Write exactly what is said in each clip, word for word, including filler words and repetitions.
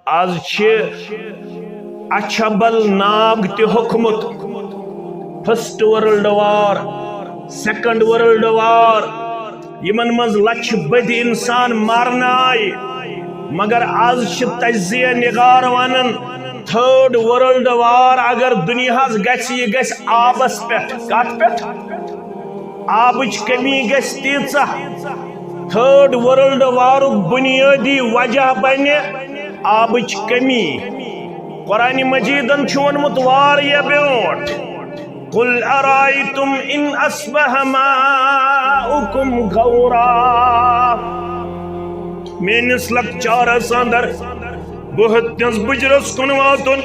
از چھِ اچھبل ناگ تہِ ہوٚکھمُت، first world war, second world war, یِمن منٛز لچھِ بٔدۍ انسان مارنہٕ آیہِ۔ مگر از چھِ تجزیہ نگار ونان، تھٲرڈ ورلڈ وار اگر دُنیاہس گژھِ، یہِ گژھِ آبس پٮ۪ٹھ۔ کتھ پٮ۪ٹھ؟ آبٕچ کمی گژھِ تیٖژاہ۔ تھٲرڈ ورلڈ وارُک بُنیٲدی وجہ بنہِ آبٕچ کمی۔ قرآن مجیدن چھُ ووٚنمُت واریاہ برونٛٹھ، "قل ارأيتم ان اصبح ماؤكم غورا۔" میٲنِس لۄکچارس اندر، بہٕ ہیوٚتنس بُجرس کُن واتُن۔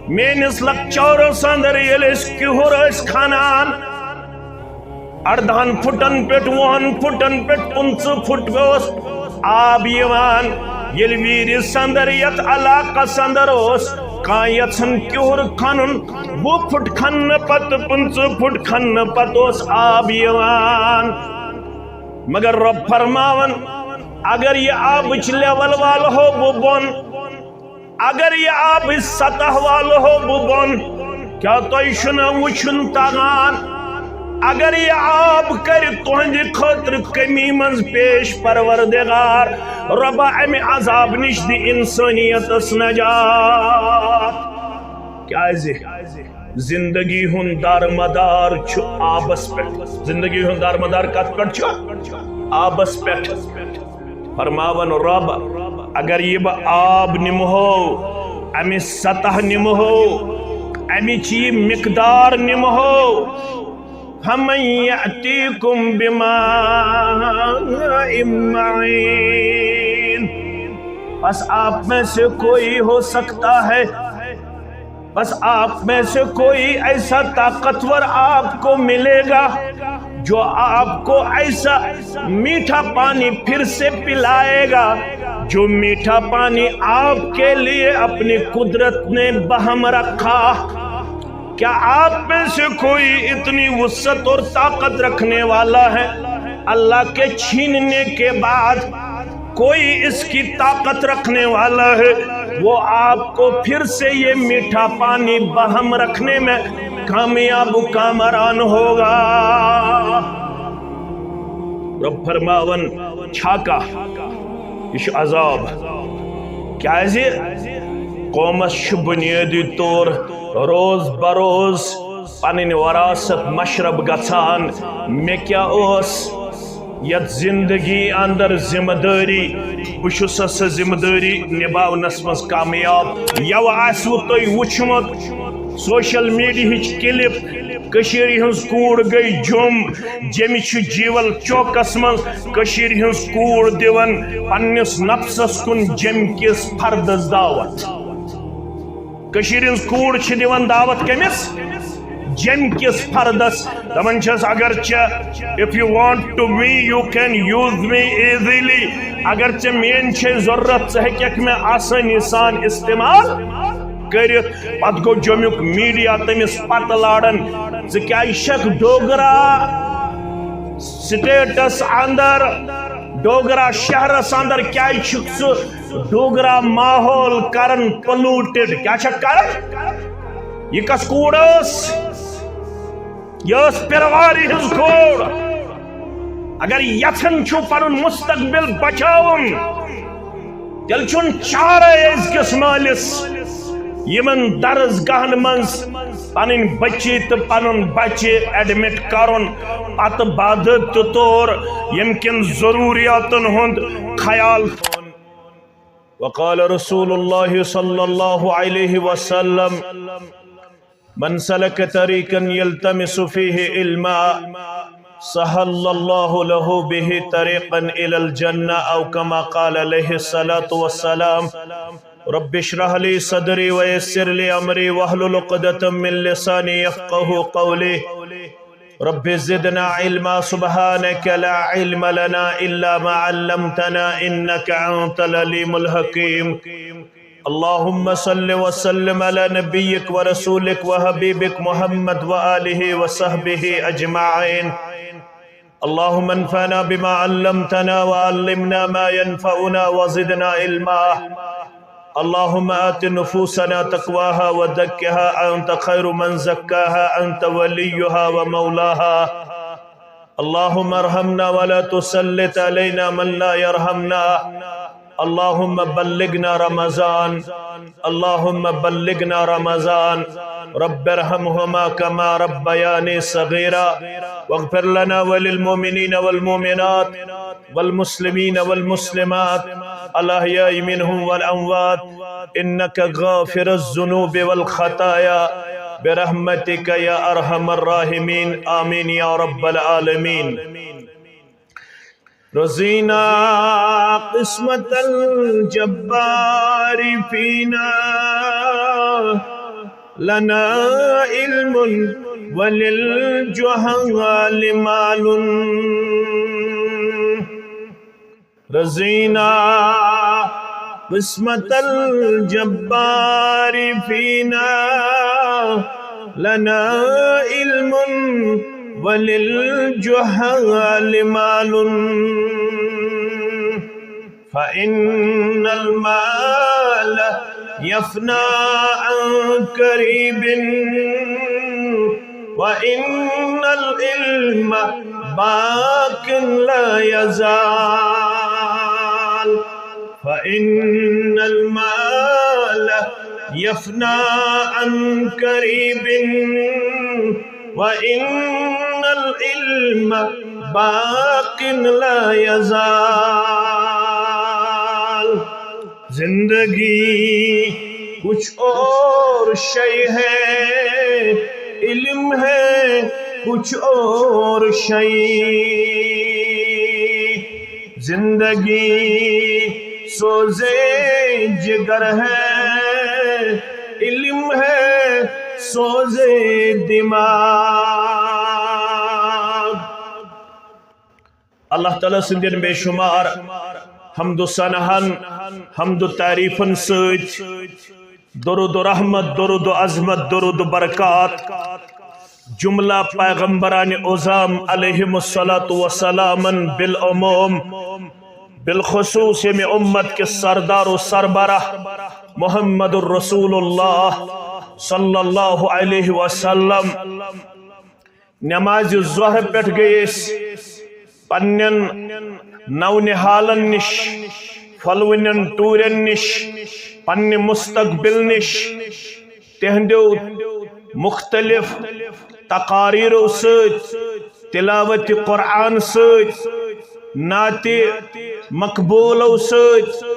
میٲنِس لۄکچارس اندر ییٚلہِ أسۍ کِہُر ٲسۍ کھنان، اردہن فُٹن پٮ۪ٹھ، وُہن فُٹن پٮ۪ٹھ، پٕنٛژٕہ فُٹ اوس آب یِوان۔ ییٚلہِ ویٖرِ سندر یتھ علاقس اندر اوس کانٛہہ یژھان کِہُر کھنُن، وُہ فُٹ کھننہٕ پتہٕ، پٕنٛژٕہ فُٹ کھننہٕ پتہٕ اوس آب یِوان۔ مگر رۄب فرماوان، اگر یہِ آبٕچ لیول والہو بہٕ بۄن، اگر یہِ آبٕچ سطح والہو بہٕ بۄن، کیٛاہ تۄہہِ چھُنہٕ وُچھُن تگان؟ اگر یہِ آب کرِ تُہنٛدِ خٲطرٕ کمی منٛز پیش، پروردگار رۄبا، امہِ عذاب نِش دِ انسٲنیتس نجات۔ کیٛازِ؟ زندگی ہُنٛد دارمدار چھُ آبس پٮ۪ٹھ۔ زندگی ہُنٛد دارمدار کتھ پٮ۪ٹھ چھُ؟ آبس پٮ۪ٹھ۔ فرماوان رۄب، اگر یہِ بہٕ آب نِمہو، اَمِچ سطح نِمہو، اَمِچ یہِ مقدار نِمہو، فمن یأتیکم بماء معین، پس آپ میں سے کوئی ہو سکتا ہے، بس آپ میں سے کوئی ایسا طاقتور آپ کو ملے گا جو آپ کو ایسا میٹھا پانی پھر سے پلائے گا، جو میٹھا پانی آپ کے لیے اپنی قدرت نے بہم رکھا۔ کیا آپ میں سے کوئی اتنی وسعت اور طاقت رکھنے والا ہے؟ اللہ کے چھیننے کے بعد کوئی اس کی طاقت رکھنے والا ہے، وہ آپ کو پھر سے یہ میٹھا پانی بہم رکھنے میں کامیاب و کامران ہوگا۔ رب فرماون، چھا کانٛہہ؟ یہِ چھُ عذاب۔ کیازِ؟ قومس چھُ بنیٲدی طور روز بروز پنٕنۍ وراثت مشرب گژھان۔ مےٚ کیٛاہ اوس یتھ زندگی اندر ذمہ دٲری؟ بہٕ چھُسا سۄ ذمہ دٲری نباونس منٛز کامیاب؟ یوٕ آسوٕ تۄہہِ وُچھمُت سوشل میڈیاہٕچ کلپ، کٔشیٖرِ ہٕنٛز کوٗر گٔے جوٚم، جیٚمہِ چھُ جیٖول چوکس منٛز کٔشیٖرِ ہٕنٛز کوٗر دِوان پننِس نفسس کُن جیٚمہِ کِس فردس دعوت۔ کٔشیٖرِ ہٕنٛز کوٗر چھِ دِوان دعوت کٔمِس؟ جیٚمہِ کِس فردس۔ دپان چھس، اگر ژےٚ، if you want to me, you can use me easily۔ اگر ژےٚ میٲنۍ چھے ضروٗرت، ژٕ ہیٚککھ مےٚ آسٲنی سان استعمال کٔرِتھ۔ پتہٕ گوٚو جوٚمیُک میڈیا تٔمِس پتہٕ لاران، ژٕ کیٛازِ چھکھ ڈوگرا سٹیٹس اندر، ڈوگرا شہرس اندر کیٛازِ چھُکھ ژٕ ڈوگرا ماحول کران پلوٹڈ؟ کیٛاہ چھکھ کران؟ یہِ کس کوٗر ٲس؟ یہِ ٲس پیروارِ ہٕنٛز کوٗر۔ اگر یژھان چھُو پنُن مستقبل بچاوُن، تیٚلہِ چھُنہٕ چارے أزکِس مٲلِس یِمن درس گاہن منٛز پنٕنۍ بچی تہٕ پنُن بچہِ ایڈمٹ کرُن، پتہٕ باضٲبطہٕ طور ییٚمہِ کِن ضروٗریاتن ہُنٛد خیال۔ وقال رسول الله صلى الله عليه وسلم، من سلك طريقا يلتمس فيه علما سهل الله له به طريقا إلى الجنة، أو كما قال عليه الصلاة والسلام۔ رب اشرح لي صدري ويسر لي أمري واحلل عقدة من لساني يفقه قولي۔ رب زدنا علما، سبحانك لا علم لنا إلا ما علمتنا إنك أنت العليم الحكيم۔ اللهم صل وسلم على نبيك ورسولك وحبيبك محمد وآله وصحبه أجمعين۔ اللهم انفعنا بما علمتنا وعلمنا ما ينفعنا وزدنا علما۔ اللهم آت نفوسنا تقواها وزكها أنت خير من زكاها أنت وليها ومولاها. اللهم ارحمنا ولا تسلط علينا من لا يرحمنا. اللهم بلغنا رمضان. اللهم بلغنا رمضان. رب ارحمهما كما ربياني صغيرا. واغفر لنا وللمؤمنين والمؤمنات والمسلمين والمسلمات الأحياء منهم والأموات إنك غافر الذنوب والخطايا برحمتك يا أرحم الراحمين. آمين يا رب العالمين. رضينا قسمة الجبار فينا، لنا علم وللجهال مال. رضينا قسمة الجبار فينا، لنا علم وللجهال مال. فإن المال يفنى عن قريب، وإن العلم باق لا يزال. فإن المال يفنى عن قريب، وإن العلم باق لا يزال. زندگی کچھ اور شے ہے، علم ہے کچھ اور شے۔ زندگی سوزے جگر ہے، علم ہے سوزے دماغ۔ اللہ تعالیٰ سٕنٛدٮ۪ن بے شمار حمد و ثناہن، حمد و تعریفن سۭتۍ، درود و رحمت، درود و عظمت، درود و برکات جملہ پیغمبران عظام علیہم الصلوۃ والسلامن بالعموم، بالخصوص ییٚمہِ امت کِس سردار و سربراہ محمد الرسول اللہ صلی اللہ علیہ وسلم۔ نمازِ ظہر پٮ۪ٹھ گٔے أسۍ پننٮ۪ن نو نہالن نِش، پھۄلوٕنٮ۪ن ٹوٗرٮ۪ن نِش، پننہِ مستقبل نِش، تِہنٛدیو مختلف تقاریرو سۭتۍ، تلاوت قرآن سۭتۍ، نعتِ مقبولو سۭتۍ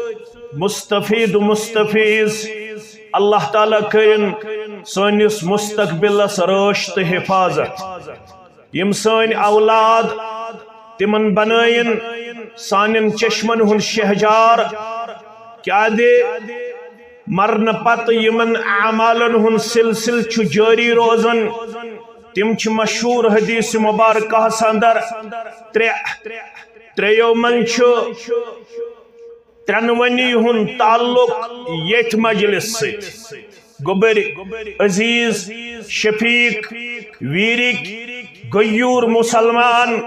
مستفید و مستفیض۔ اللہ تعالیٰ کٔرِن سٲنِس مستقبلس رٲچھ تہٕ حفاظت۔ یِم سٲنۍ اولاد، تِمن بنٲیِن سانٮ۪ن چشمن ہُنٛد شہجار۔ کیٛاہ دِ مرنہٕ پتہٕ یِمن اعمالن ہُنٛد سلسلہٕ چھُ جٲری روزان۔ تِم چھِ مشہوٗر حدیث مبارکہس اندر ترٛےٚ۔ ترٛیٚیو منٛز چھُ ترٛٮ۪نوٕنی ہُنٛد تعلق ییٚتھۍ مجلس سۭتۍ۔ گوٚبٕرۍ، عزیز، شفیق، ویرِک، غیور مسلمان،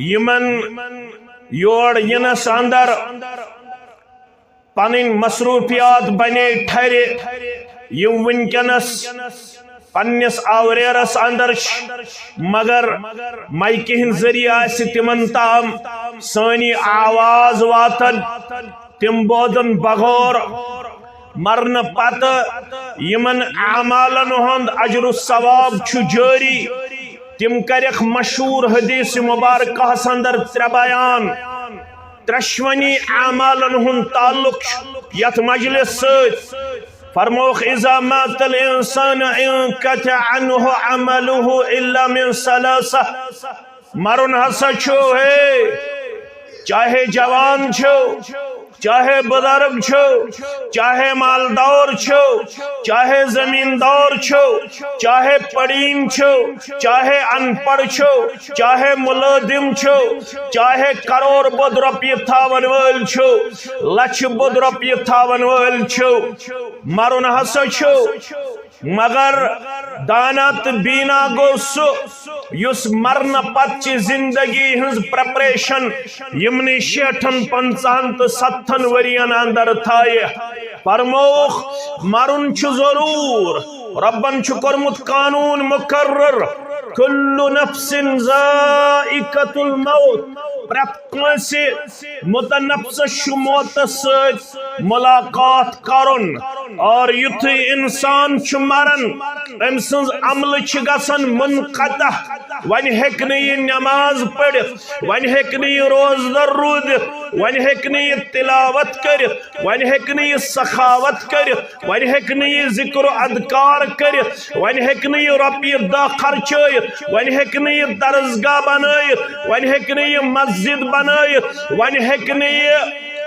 یِمن یور یِنس اندر پنٕنۍ مصروفیات بنے ٹھرِ، یِم وٕنکیٚنس پننِس آوریرس اندر چھِ، مگر مایکہِ ہٕنٛدۍ ذٔریعہٕ آسہِ تِمن تام سٲنۍ آواز واتان۔ تِم بوزن بغور مرنہٕ پتہٕ یِمن اعمالن ہُنٛد اجر و ثواب چھُ جٲری۔ تِم کرکھ مشہوٗر حدیث مبارکہس اندر ترٛےٚ بیان۔ ترٛشوٕنی اعمالن ہُنٛد تعلق چھُ یتھ مجلس سۭتۍ۔ فرمووُکھ، "اذا مات الانسان انقطع عنه عمله الا من ثلاثة۔" مرُن ہسا چھُ، ہے، چاہے جوان چھُ، چاہے بزرگ چھُ، چاہے مالدار چھُ، چاہے زمیندار چھُ، چاہے پڑین چھُ، چاہے ان پڑھ چھُ، چاہے ملازم چھُ، چاہے کرور بود رۄپیہِ تھاون وٲلۍ چھُ، لچھِ بود رۄپیہِ تھاون وٲلۍ چھُ، مرُن ہسا چھُ۔ مگر دانا تہٕ بینا گوٚو سُہ، یُس مرنہٕ پتہٕ چہِ زندگی ہٕنٛز preparation یِمنٕے شیٹھن، پنژاہن تہٕ ستتھن ؤرین اندر تھایہِ۔ فرمووُکھ، مرُن چھُ ضروٗر۔ رۄبن چھُ کوٚرمُت قانوٗن مُقرر، کُلُّ نفسٍ ذائقۃ الموت، پرٛٮ۪تھ کٲنٛسہِ متنفسس چھُ موتس سۭتۍ ملاقات کرُن۔ اور یُتھُے انسان چھُ مران، أمۍ سٕنٛز عملہٕ چھِ گژھان منقطع۔ وۄنۍ ہیٚکہِ نہٕ یہِ نماز پٔرِتھ، وۄنۍ ہیٚکہِ نہٕ یہِ روزدر روٗزِتھ، وۄنۍ ہیٚکہِ نہٕ یہِ تلاوت کٔرِتھ، وۄنۍ ہیٚکہِ نہٕ یہِ سخاوت کٔرِتھ، وۄنۍ ہیٚکہِ نہٕ یہِ ذکر و اذکار کٔرِتھ، وۄنۍ ہیٚکہِ نہٕ یہِ رۄپیہِ دَہ خرچٲیِتھ، وۄنۍ ہیٚکہِ نہٕ یہِ درسگاہ بنٲیِتھ، وۄنۍ ہیٚکہِ نہٕ یہِ مسجد بنٲیِتھ، وۄنۍ ہیٚکہِ نہٕ یہِ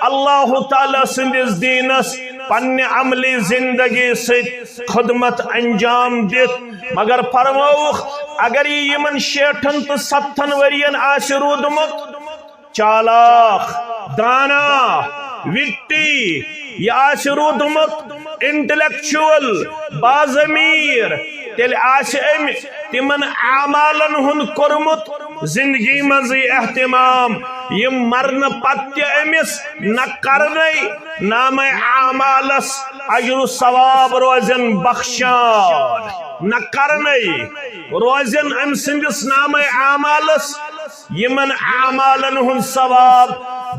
اللہ تعالیٰ سٕنٛدِس دیٖنس پننہِ عملی زندگی سۭتۍ خدمت انجام دِتھ۔ مگر فرمووُکھ، اگر یہِ یِمن شیٹھن تہٕ ستتھن ؤرین آسہِ روٗدمُت، چالاک، دانا، وِٹی، یہِ آسہِ روٗدمُت انٹلیکچوئل، باضمیر، تیٚلہِ آسہِ أمۍ تِمن اعمالن ہُنٛد کوٚرمُت زندگی منٛزٕے اہتمام، یِم مرنہٕ پتہٕ تہِ أمِس نہ کرنے نامہ اعمالس اجر و ثواب روزن بخشان، نہ کرنے روزن أمۍ سٕنٛدِس نامہ اعمالس یِمن اعمالن ہُنٛد ثواب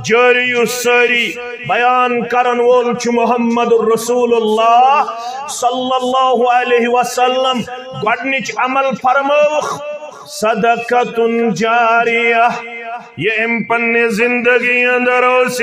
جٲری و سٲری۔ بیان کرن وول چھُ محمد رسول اللہ صلی اللہ علیہ وسلم۔ گۄڈنِچ عمل فرمٲوٕکھ صدقۃ جاریہ۔ یہِ أمۍ پننہِ زندگی اندر اوس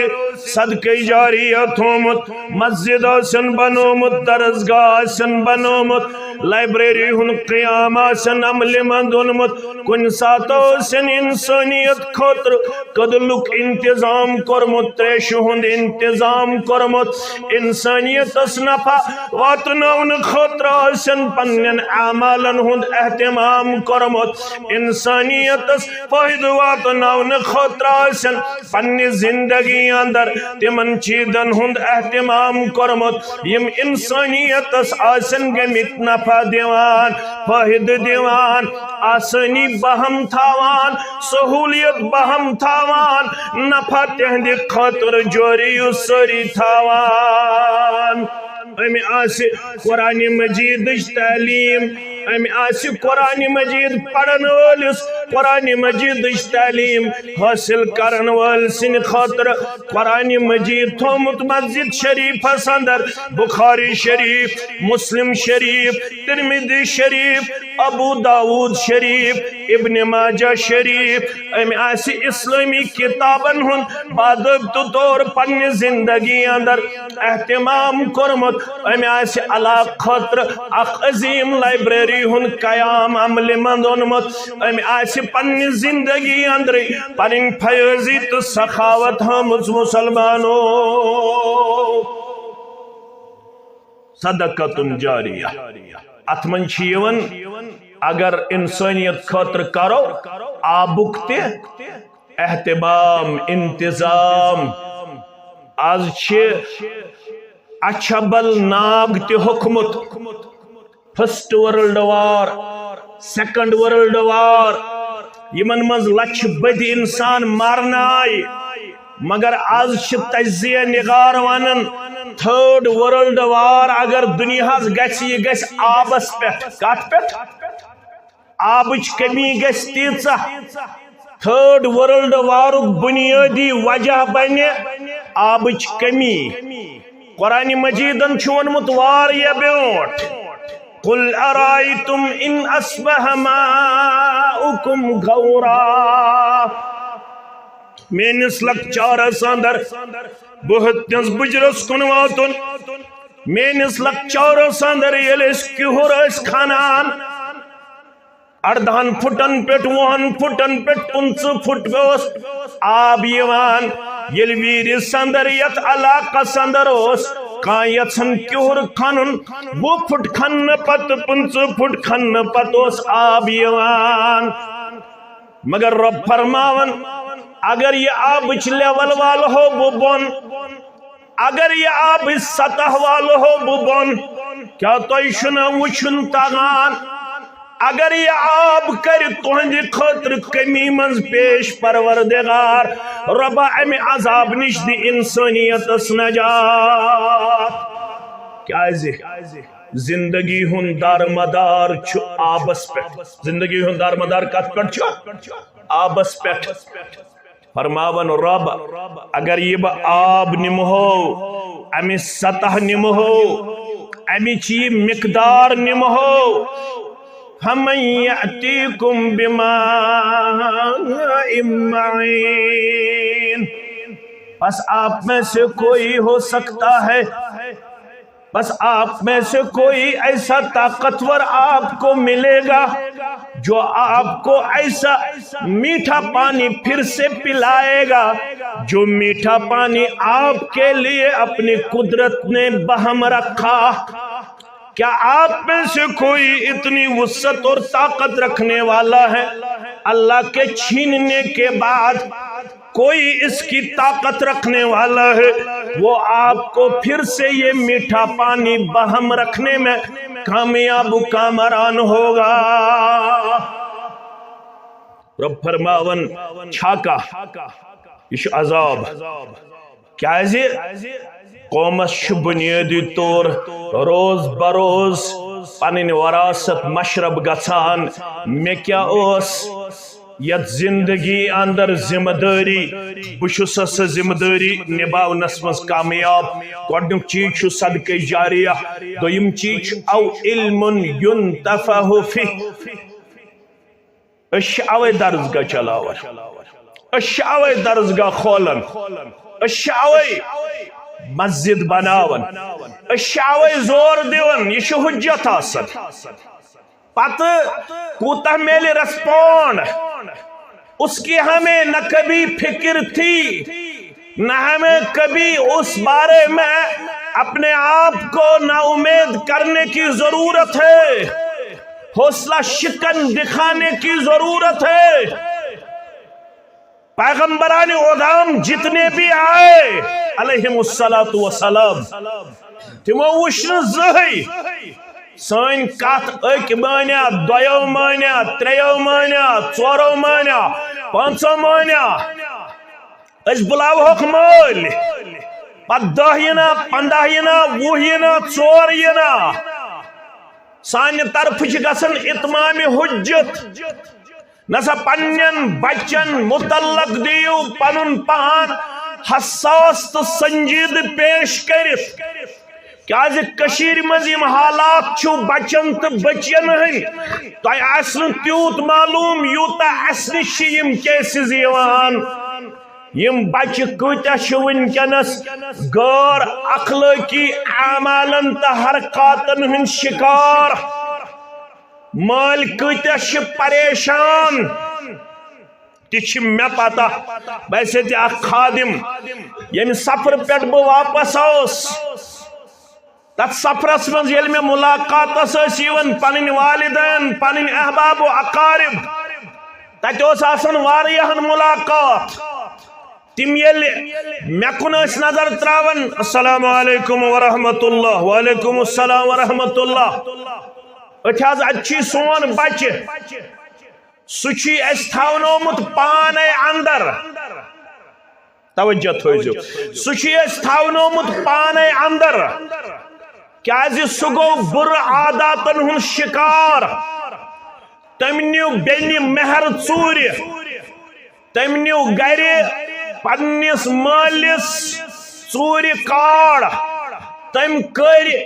صدقہ جاریہ تھومُت، مسجد آسن بنومُت، درسگاہ آسن بنومُت، لائبریری ہُنٛد قیام آسن عملہِ منٛز اونمُت، کُنہِ ساتہٕ آسن انسانیت خٲطرٕ کدلُک انتظام کوٚرمُت، تریشہِ ہُنٛد انتظام کوٚرمُت، انسانیتس نفع واتناونہٕ خٲطرٕ آسن پننٮ۪ن اعمالن ہُنٛد اہتمام کوٚرمُت، انسانیتس فٲیدٕ واتناونہٕ خٲطرٕ آسن پننہِ زندگی اندر تِمن چیٖزن ہُنٛد اہتمام کوٚرمُت، یِم انسانیتس آسن گٔمٕتۍ نفع دِوان، فٲیدٕ دِوان، آسٲنی بہم تھاوان، سہوٗلیت بہم تھاوان، نفع تِہنٛدِ خٲطرٕ جٲری و سٲری تھاوان۔ أمۍ آسہِ قرآن مجیدٕچ تعلیٖم، أمۍ آسہِ قرآن مجید پرن وٲلِس قرآن مجیدٕچ تعلیٖم حٲصِل کرن وٲلۍ سٕنٛدِ خٲطرٕ قرآن مجید تھومُت مسجد شریفس اندر، بخاری شریف، مسلم شریف، ترمذی شریف، ابو داود شریف، ابن ماجہ شریف۔ أمۍ آسہِ اسلٲمی کتابن ہُنٛد باضٲبطہٕ طور پننہِ زندگی اندر اہتمام کوٚرمُت، أمۍ آسہِ علاقہٕ خٲطرٕ اکھ عظیٖم لائبریری ہُنٛد قیام عملہِ منٛز اونمُت، أمۍ آسہِ پننہِ زندگی اندرٕے پنٕنۍ فیٲضی تہٕ سخاوت ہٲومٕژ مسلمانو۔ صدقۃ جاریہ۔ اتھ منٛز چھِ یِوان، اگر انسانیت خٲطرٕ کرو آبُک تہِ اہتمام، انتظام۔ از چھِ اچھبل ناگ تہِ ہوٚکھمُت، first world war, second world war, یِمن منٛز لچھِ بٔدۍ انسان مارنہٕ آیہِ۔ مگر از چھِ تجزیہ نگار ونان، تھرڈ ورلڈ وار اگر دُنیاہس گژھِ، یہِ گژھِ آبس پٮ۪ٹھ۔ کتھ پٮ۪ٹھ؟ آبٕچ کمی گژھِ تیٖژاہ۔ تھرڈ ورلڈ وارُک بنیٲدی وجہ بنہِ آبٕچ کمی۔ قرآن مجیدن چھُ ووٚنمُت واریاہ برونٛٹھ، "قل ارأيتم ان اصبح ماؤكم غورا"۔ میٲنِس لۄکچارس اندر، بہٕ ہیوٚتنس بُجرس کُن واتُن۔ میٲنِس لۄکچارس اندر ییٚلہِ أسۍ کِہُر ٲسۍ کھنان، اردہن فُٹن پٮ۪ٹھ، وُہن فُٹن پٮ۪ٹھ، پٕنٛژٕہ فُٹ اوس آب یِوان۔ ییٚلہِ ویٖرِ سندر یتھ علاقس اندر اوس کانٛہہ یژھان کِہُر کھنُن، وُہ فُٹ کھننہٕ پتہٕ، پٕنٛژٕہ فُٹ کھننہٕ پتہٕ اوس آب یِوان۔ مگر رۄب فرماوان، اگر یہِ آبٕچ لیول والہو بہٕ بۄن، اگر یہِ آبٕچ سطح والہو بہٕ بۄن، کیٛاہ تۄہہِ چھُنہ وٕچھُن تگان؟ اگر یہِ آب کرِ تُہنٛدِ خٲطرٕ کمی منٛز پیش، پروردگار رۄبا، امہِ عذاب نِش دِ انسٲنیتس نجات۔ کیازِ؟ زندگی ہُنٛد دارمدار چھُ آبس پٮ۪ٹھ۔ زندگی ہُنٛد دارمدار کتھ پٮ۪ٹھ چھُ؟ آبس پٮ۪ٹھ۔ فرماون رب، اگر یہِ بہٕ آب نِمہو، امِچ سطح نِمہو، امِچ یہِ مقدار نِمہو، فمن یأتیکم بماء معین، پس آپ میں سے کوئی ہو سکتا ہے، بس آپ میں سے کوئی ایسا طاقتور آپ کو ملے گا جو آپ کو ایسا میٹھا پانی پھر سے پلائے گا، جو میٹھا پانی آپ کے لیے اپنی قدرت نے بہم رکھا۔ کیا آپ میں سے کوئی اتنی وسعت اور طاقت رکھنے والا ہے؟ اللہ کے چھیننے کے بعد کوئی اس کی طاقت رکھنے والا ہے، وہ آپ کو پھر سے یہ میٹھا پانی بہم رکھنے میں کامیاب و کامران ہوگا۔ رب فرماون، چھا کانٛہہ، یہِ چھُ عذاب۔ کیازِ؟ قومس چھُ بنیٲدی طور روز بروز پنٕنۍ وراثت مشرب گژھان۔ مےٚ کیٛاہ اوس یتھ زندگی اندر ذمہ دٲری، بہٕ چھُسا سۄ ذمہ دٲری نباونس منٛز کامیاب؟ گۄڈنیُک چیٖز چھُ صدقے جاریہ، دوٚیِم چیٖز چھُ او علم ينتفع فيه۔ أسۍ چھِ اوے درسگاہ چلاوان، أسۍ چھِ اوے درسگاہ کھولان، أسۍ چھِ اوے مسجد بناوان، أسۍ چھِ اوے زور دِوان، یہِ چھُ حجت آسان۔ پتہٕ کوٗتاہ میلہِ ریسپونڈ، اس کی ہمیں نہ کبھی فکر تھی، نہ ہمیں کبھی اس بارے میں اپنے آپ کو نا امید کرنے کی ضرورت ہے، حوصلہ شکن دکھانے کی ضرورت ہے۔ پیغمبران اعظم جتنے بھی آئے علیہم الصلوۃ والسلام، تِمو وٕچھ نہٕ زٕہٕے سٲنۍ کتھ أکۍ مٲنیا، دۄیو مٲنیا، ترٛیو مٲنیا، ژورو مٲنیا، پانٛژو مٲنیا۔ أسۍ بُلاوہوکھ مٲلۍ، پتہٕ دَہ یِنا، پنٛداہ یِنا، وُہ یِنا، ژور یِنا۔ سانہِ طرفہٕ چھِ گژھان اتمام حجت۔ نسا پننٮ۪ن بچن متعلق دِیِو پنُن پان حساس تہٕ سنجیدٕ پیش کٔرِتھ۔ کیازِ کٔشیٖرِ منٛز یِم حالات چھُ بچن تہٕ بچین ہٕنٛدۍ، تۄہہِ آسہِ نہٕ تیوٗت معلوٗم یوٗتاہ اسہِ نِش چھِ یِم کیسز یِوان۔ یِم بچہِ کۭتیاہ چھِ وٕنکیٚنس غٲر اخلٲقی اعمالن تہٕ حرکاتن ہٕنٛدۍ شکار۔ مٲلۍ کۭتیاہ چھِ پریشان، تہِ چھِ مےٚ پتہ۔ بہٕ آسے تہِ اکھ خادم، ییٚمہِ سفرٕ پٮ۪ٹھ بہٕ واپس آوُس، تتھ سفرس منٛز ییٚلہِ مےٚ ملاقاتس ٲسۍ یِوان پنٕنۍ والدین، پنٕنۍ احباب و اقارب، تتہِ اوس آسان واریاہن ملاقات۔ تِم ییٚلہِ مےٚ کُن ٲسۍ نظر تراوان، "السلام علیکم ورحمۃ اللہ، وعلیکم السلام ورحمۃ اللہ"، أتھۍ حظ، اتہِ چھُے سون بچہِ، سُہ چھُے اَسہِ تھاونومُت پانے اندر۔ توجہ تھٲیزیو، سُہ چھُے اَسہِ تھاونومُت پانے اندر، کیازِ سُہ گوٚو بُرٕ عاداتن ہُنٛد شکار۔ تٔمۍ نیوٗ بیٚنہِ مہر ژوٗرِ، تٔمۍ نیوٗ گرِ پننِس مٲلِس ژوٗرِ کارڈ، تٔمۍ کٔرۍ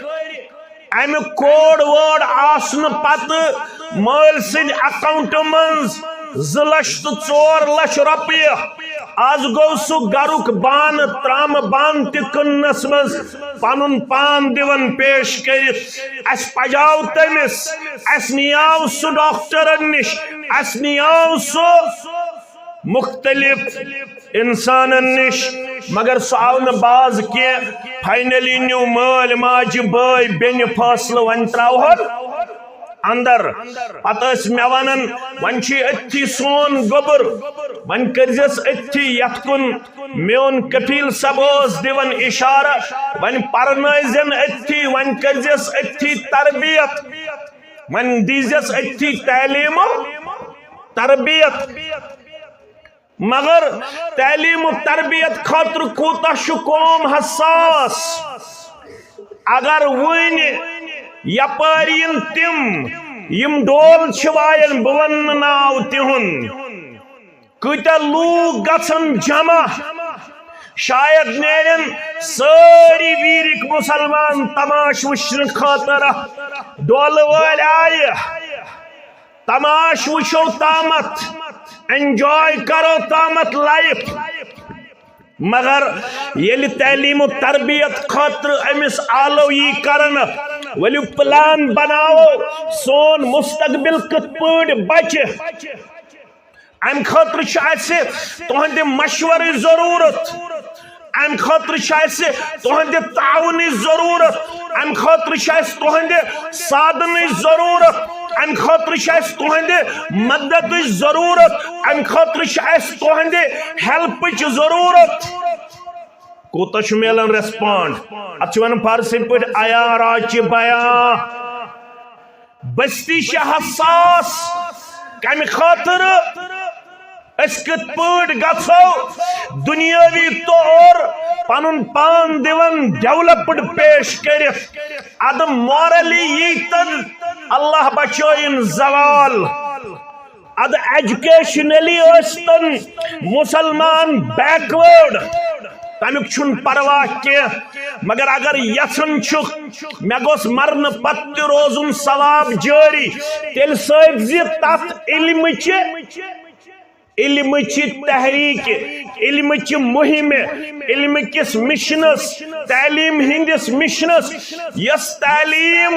امہِ کوڈ وٲڈ آسنہٕ پتہٕ مٲلۍ سٕنٛدِ اکاؤنٹہٕ منٛز زٕ لچھ تہٕ ژور لچھ رۄپیہِ۔ از گوٚو سُہ گرُک بانہٕ ترامہٕ بانہٕ تہِ کٕننس منٛز پنُن پان دِوان پیش کٔرِتھ۔ اسہِ پجاو تٔمِس، اسہِ نِیاو سُہ ڈاکٹرن نِش، اسہِ نِیاو سُہ مختلف انسانن نِش، مگر سُہ آو نہٕ باز کینٛہہ۔ فاینلی نیوٗ مٲلۍ ماجہِ بٲے بیٚنہِ فٲصلہٕ، وۄنۍ ترٛاوہون اندر۔ پتہٕ ٲسۍ مےٚ ونان، "وۄنۍ چھُے أتھی سون گوٚبُر، وۄنۍ کٔرزٮ۪س أتھی یتھ کُن میون کفیل صٲب اوس دِوان اشارٕ، وۄنۍ پرنٲیزٮ۪ن أتھی، وۄنۍ کٔرزٮ۪س أتھی تربیت، وۄنۍ دیٖزٮ۪س أتھی تعلیٖم و تربیت۔" مگر تعلیٖم و تربیت خٲطرٕ کوٗتاہ چھُ قوم حساس؟ اگر وٕنۍ یپٲرۍ یِن تِم، یِم ڈول چھِ وایان، بہٕ وَنہٕ نہٕ ناو تِہُنٛد، کۭتیٛاہ لوٗکھ گژھن جمع، شاید نیرن سٲری ویٖرِک مُسلمان تماش وٕچھنہٕ خٲطرٕ۔ ڈولہٕ وٲلۍ آیہِ، تماش وٕچھو تامتھ، enjoy کرو تامتھ life۔ مگر ییٚلہِ تعلیٖم و تربیت خٲطرٕ أمِس آلو یی کرنہٕ، ؤلِو plan بناوو، سون مستقبل کِتھ پٲٹھۍ بچہِ، امہِ خٲطرٕ چھُ اسہِ تُہنٛدِ مشورٕچ ضروٗرت، امہِ خٲطرٕ چھُ اسہِ تُہنٛدِ تعاونٕچ ضروٗرت، امہِ خٲطرٕ چھُ اسہِ تُہنٛدِ سادنٕچ ضروٗرت، امہِ خٲطرٕ چھُ اسہِ تُہنٛدِ مددٕچ ضروٗرت، امہِ خٲطرٕ چھُ اسہِ تُہنٛدِ helpٕچ ضروٗرت۔ کوٗتاہ چھُ میلان respond؟ اتھ چھِ ونان فارسی پٲٹھۍ عیارا چہِ بیان۔ بستی چھِ حساس۔ کمہِ خٲطرٕ؟ أسۍ کِتھ پٲٹھۍ گژھو دُنیٲوی طور پنُن پان دِوان developed پیش کٔرِتھ؟ ادٕ morally ییٖتن، اللہ بچٲیِن زوال۔ ادٕ educationally ٲسۍتن مُسلمان backward، تمیُک چھُنہٕ پرواہ کینٛہہ، مگر اگر یژھان چھُکھ مےٚ گوٚژھ مرنہٕ پتہٕ تہِ روزُن ثواب جٲری، تیٚلہِ سۭتۍ زِ تتھ علمٕچہِ، علمٕچہِ تحریٖکہِ، علمٕچہِ مُہِمہِ، علمہٕ کِس مِشنس، تعلیٖم ہٕنٛدِس مِشنس، یۄس تعلیٖم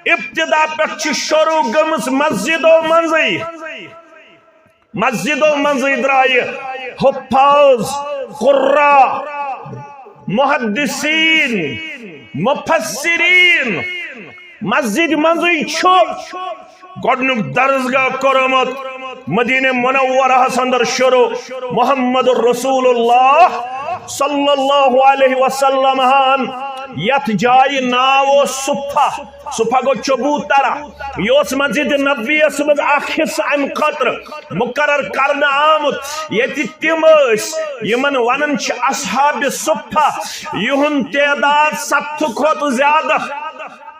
ابتدا پٮ۪ٹھ چھِ شروع گٔمٕژ مسجدو منٛزٕے۔ مسجدو منٛزٕے درٛایہِ حفاظ، قُرّا، محدثین، مفسرین۔ مسجد منٛزٕے چھُ گۄڈٕنیُک درسگاہ کوٚرمُت مدینہ منورہس اندر شروع، محمد رسول اللہ صلی اللہ علیہ وسلم ہن، یتھ جایہِ ناو اوس صفہ۔ صفہ گوٚو چبوترہ۔ یہِ اوس مسجد نبویس منٛز اکھ حصہٕ امہِ خٲطرٕ مقرر کرنہٕ آمُت، ییٚتہِ تِم ٲسۍ یِمن ونان چھِ اصحاب صفہ، یِہُنٛد تعداد ستھ کھۄتہٕ زیادٕ۔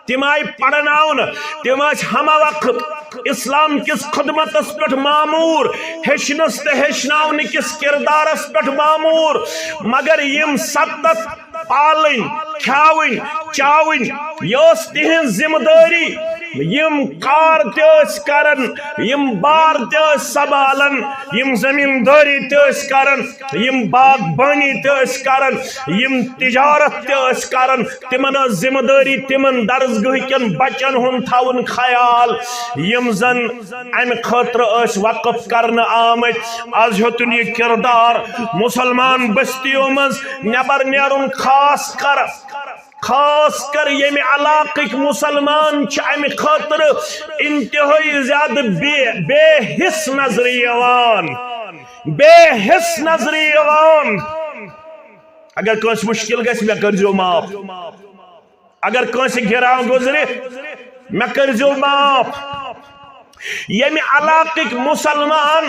تِم آیہِ پرناونہٕ، تِم ٲسۍ ہمہ وقت اسلام کِس خدمتس پٮ۪ٹھ معمور، ہیٚچھنس تہٕ ہیٚچھناونہٕ کِس کردارس پٮ۪ٹھ معمور۔ مگر یِم ستتھ پالٕنۍ، کھیاوٕنۍ، چاوٕنۍ، یہِ ٲس تِہنٛز ذمہٕ دٲری۔ یِم کار تہِ ٲسۍ کران، یِم بار تہِ ٲسۍ سنبھالان، یِم زمیٖندٲری تہِ ٲسۍ کران، یِم باغبٲنی تہِ ٲسۍ کران، یِم تجارت تہِ ٲسۍ کران، تِمن ٲس ذمہٕ دٲری تِمن درسگاہ کٮ۪ن بچن ہُنٛد تھاوُن خیال، یِم زن امہِ خٲطرٕ ٲسۍ وقف کرنہٕ آمٕتۍ۔ از ہیوٚتُن یہِ کردار مُسلمان بستیو منٛز نٮ۪بر نیرُن، خاص کر، خاص کر ییٚمہِ علاقٕکۍ مُسلمان چھِ امہِ خٲطرٕ انتہٲئی زیادٕ بے، بے حس نظرِ یِوان، بے حس نظرِ یِوان۔ اگر کٲنٛسہِ مُشکِل گژھِ، مےٚ کٔرۍزیو معاف۔ اگر کٲنٛسہِ گِراو گُزرِ، مےٚ کٔرۍزیو معاف۔ ییٚمہِ علاقٕکۍ مُسلمان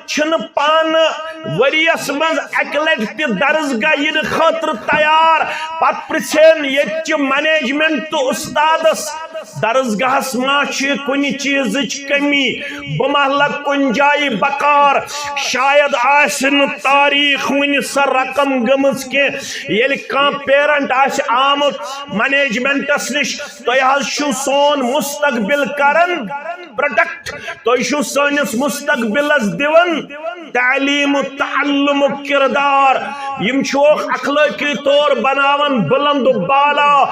چھِنہٕ پانہٕ ؤریَس منٛز اَکہِ لَٹہِ تہِ درسگاہ یِنہٕ خٲطرٕ تیار، پتہٕ پرٛژھن ییٚتہِ چہِ management تہٕ اُستادس، درسگاہس ما چھِ کُنہِ چیٖزٕچ کٔمی؟ بہٕ ما لگہٕ کُنہِ جایہِ بکار؟ شاید آسہِ نہٕ تاریخ وُنہِ سۄ رقم گٔمٕژ کینٛہہ، ییٚلہِ کانٛہہ parent آسہِ آمُت managementس نِش، تُہۍ حظ چھِو سون مستقبل کران protect، تُہۍ چھِو سٲنِس مستقبلس دِوان تعلیٖم و تعلمُک کردار۔ یِم چھِوکھ اخلٲقی طور بناوان بلند و بالا،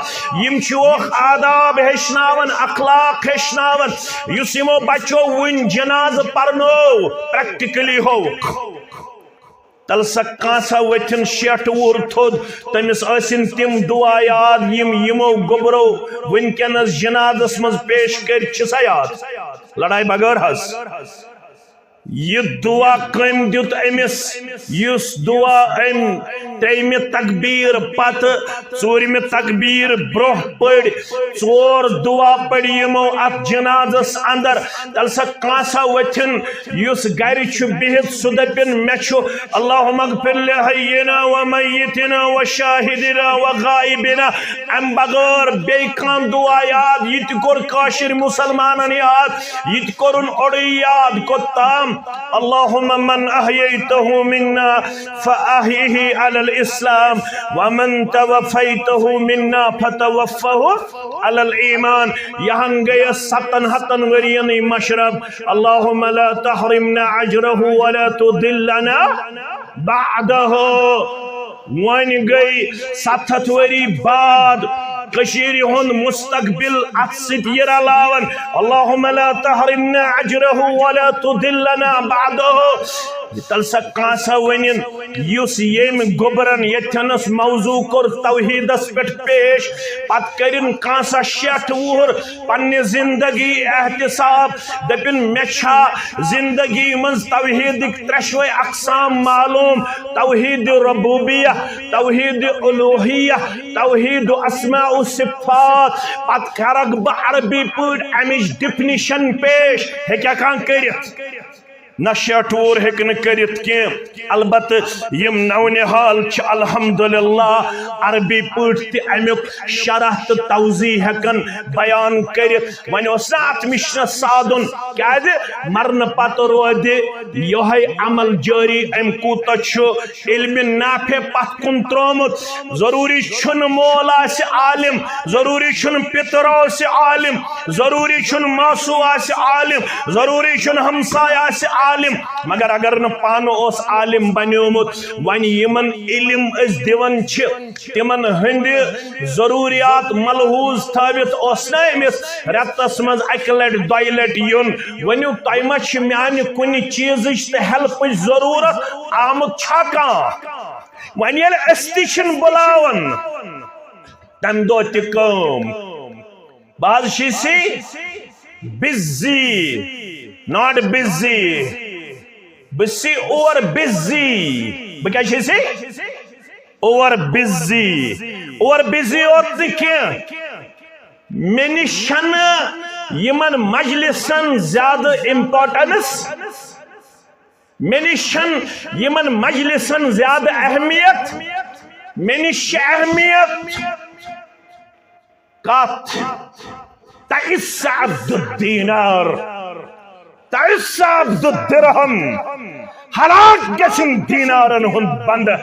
یِم چھِوکھ آداب ہیٚچھناوان، اخلاق ہیٚچھناوان۔ یُس یِمو بچو وُنۍ جنازٕ پرنوو، practically ہووُکھ۔ تلہٕ سا کانٛہہ سا ؤتھِن شیٹھ وُہُر تھوٚد، تٔمِس ٲسِن تِم دُعا یاد یِم یِمو گوٚبرو وٕنکیٚنس جنازس منٛز پیش کٔرۍ چھِ سا یاد؟ لڑایہِ بغٲر حظ۔ یہِ دعا کٔمۍ دیُت أمِس؟ یُس دعا أمۍ ترٛیٚیمہِ تکبیٖر پتہٕ ژوٗرمہِ تکبیٖر برونٛہہ پٔرۍ، ژور دعا پٔرۍ یِمو اتھ جنازس اندر، تیٚلہِ سا کانٛہہ سا وۄتھِن یُس گرِ چھُ بِہِتھ، سُہ دٔپِن، "مےٚ چھُ اللہم اغفر لحینا و میتنا و شاہدنا و غائبنا۔" امہِ بغٲر بیٚیہِ کانٛہہ دعا یاد، یہِ تہِ کوٚر کٲشِر مُسلمانن یاد، یہِ تہِ کوٚرُن اوٚڑُے یاد، کوٚتام؟ اللہم من احییتہ منا فاحیہ علی الاسلام، ومن توفیتہ منا فتوفہ علی الایمان۔ یہن گٔیس ستن ہتن ؤرین مشرف۔ اللہم لا تحرمنا اجرہ ولا تضلنا بعدہ۔ وۄنۍ گٔے ستھ ہتھ ؤری بعد کٔشیٖرِ ہُنٛد مستقبل اتھ سۭتۍ یہِ رلاوان۔ اللہم لا تحرمنا اجرہ ولا تضلنا بعدہ۔ تیٚلہِ سا کانٛہہ سا ؤنِن، یُس ییٚمۍ گوٚبرن ییٚتھٮ۪نس موضوع کوٚر توحیٖدس پٮ۪ٹھ پیش، پتہٕ کٔرِن کانٛہہ سا شیٹھ وُہُر پننہِ زندگی احتساب، دٔپِن، مےٚ چھا زندگی منٛز توحیٖدٕکۍ ترٛٮ۪شوَے اقسام معلوم؟ توحیٖد ربوبیہ، توحیٖد الوہیہ، توحیٖد اسماء و صفات۔ پتہٕ کرکھ بہٕ عربی پٲٹھۍ امِچ ڈیفینیشن پیش۔ ہیٚکیٛاہ کانٛہہ کٔرِتھ؟ نہ شیٹھ وُہُر ہیٚکہِ نہٕ کٔرِتھ کینٛہہ۔ البتہٕ یِم نونِہال چھِ الحمدللہ عربی پٲٹھۍ تہِ امیُک شرح تہٕ توضیح ہٮ۪کان بیان کٔرِتھ۔ وۄنۍ اوس نہ اتھ مِشنس سادُن، کیازِ مرنہٕ پتہٕ روزِ یِہوٚے عمل جٲری۔ أمۍ کوٗتاہ چھُ علمِ نافع پتھ کُن ترٛوومُت؟ ضروٗری چھُنہٕ مول آسہِ عالم، ضروٗری چھُنہٕ پِتُر آسہِ عالم، ضروٗری چھُنہٕ ماسوٗ آسہِ عالم، ضروٗری چھُنہٕ ہمساے آسہِ عالم، مگر اگر نہٕ پانہٕ اوس عالم بنیومُت، وۄنۍ یِمن علم أسۍ دِوان چھِ، تِمن ہٕنٛدِ ضروٗریات ملحوظ تھٲوِتھ اوس نہ أمِس رٮ۪تس منٛز اکہِ لٹہِ دۄیہِ لٹہِ یُن؟ ؤنِو، تۄہہِ ما چھِ میانہِ کُنہِ چیٖزٕچ تہٕ ہیلپٕچ ضروٗرت؟ آمُت چھا کانٛہہ؟ وۄنۍ ییٚلہِ أسۍ تہِ چھِنہٕ بُلاوان، تَمہِ دۄہ تہِ کٲم۔ بہٕ حظ چھُس بِزی، not busy۔ بہٕ چھُس اوور بِزی۔ بہٕ کیٛاہ چھُس؟ Over busy. اوور بِزی یوت نہٕ کینٛہہ، مےٚ نِش چھَنہٕ یِمن مجلسن زیادٕ امپورٹنس، مےٚ نِش چھَنہٕ یِمن مجلسن زیادٕ اہمیت، مےٚ نِش چھِ اہمیت کتھ؟ تعس عبد الدینار، تعس عبد الدرہم۔ ہلاک گژھن دینارن ہُنٛد بندٕ،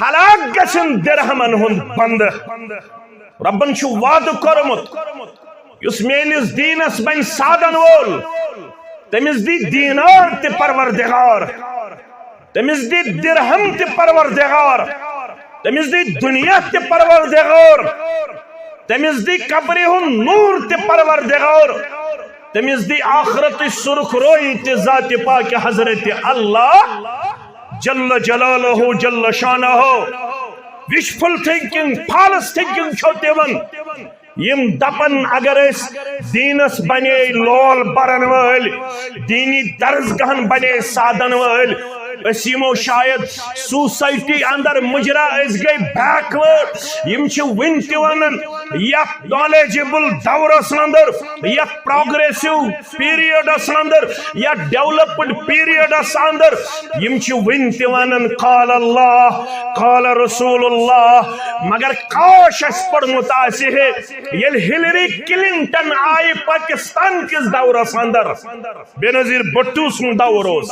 ہلاک گژھن درہمن ہُنٛد بندٕ۔ رۄبن چھُ وعدٕ کوٚرمُت، یُس میٲنِس دیٖنس بنہِ سادن وول، تٔمِس دی دینار تہِ پروردگار، تٔمِس دی درہم تہِ پروردگار، تٔمِس دی دُنیا تہِ پروردگار، تٔمِس دی قبرِ ہُنٛد نوٗر تہِ پروردگار، تٔمِس دی آخرتٕچ سُرخ رویی تہِ ذاتِ پاکِ حضرتِ اللہ جل جلالہ جل شانہ۔ Wishful thinking، false thinking چھو تِمن۔ یِم دپن اگر أسۍ دیٖنس بنے لول برن وٲلۍ، دیٖنی درسگاہن بنے سادن وٲلۍ، أسۍ یِمو شاید سوسایٹی اندر مُجرا، أسۍ گٔے backward۔ یِم چھِ وُنہِ تہِ ونان یتھ knowledgeable دورس اندر، یتھ progressive periodس اندر، یتھ developed periodس اندر، یِم چھِ وُنہِ تہِ ونان قال اللہ، قال رسول اللہ۔ مگر کاش اسہِ پوٚرمُت آسہِ ہے، ییٚلہِ ہلیری کلنٹن آیہِ پاکستان کِس دورس اندر، بینظیر بھٹو سُنٛد دور اوس،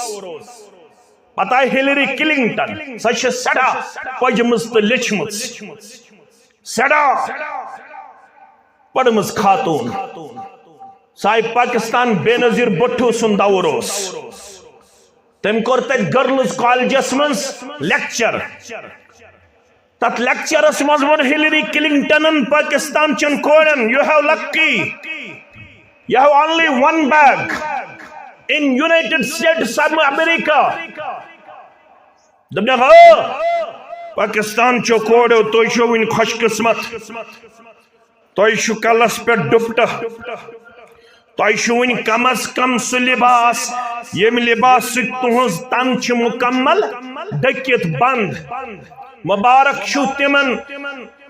پتہٕ آیہِ ہلیری کلنٹن، سۄ چھِ سٮ۪ٹھاہ پٔجمٕژ تہٕ لیچھمٕژ، سٮ۪ٹھاہ پٔرمٕژ خاتوٗن۔ سۄ آیہِ پاکستان، بینظیر بھٹو سُنٛد دور اوس۔ تٔمۍ کوٚر تتہِ گرلز کالجس منٛز لیکچر۔ تتھ لیکچرس منٛز ووٚن ہلیری کلنٹنن پاکستان چٮ۪ن کورٮ۪ن، "You have lucky, you have only one bag in United States of America." دوٚپنَکھ، "آ، پاکستان چو کورٮ۪و، تُہۍ چھِو وٕنہِ خۄش قسمت، تۄہہِ چھُ کلس پٮ۪ٹھ ڈُپٹہٕ، تۄہہِ چھُ وُنہِ کم از کم سُہ لباس، ییٚمہِ لباس سۭتۍ تُہنٛز تن چھِ مکمل ڈٔکِتھ بند۔ مبارک چھُ تِمن،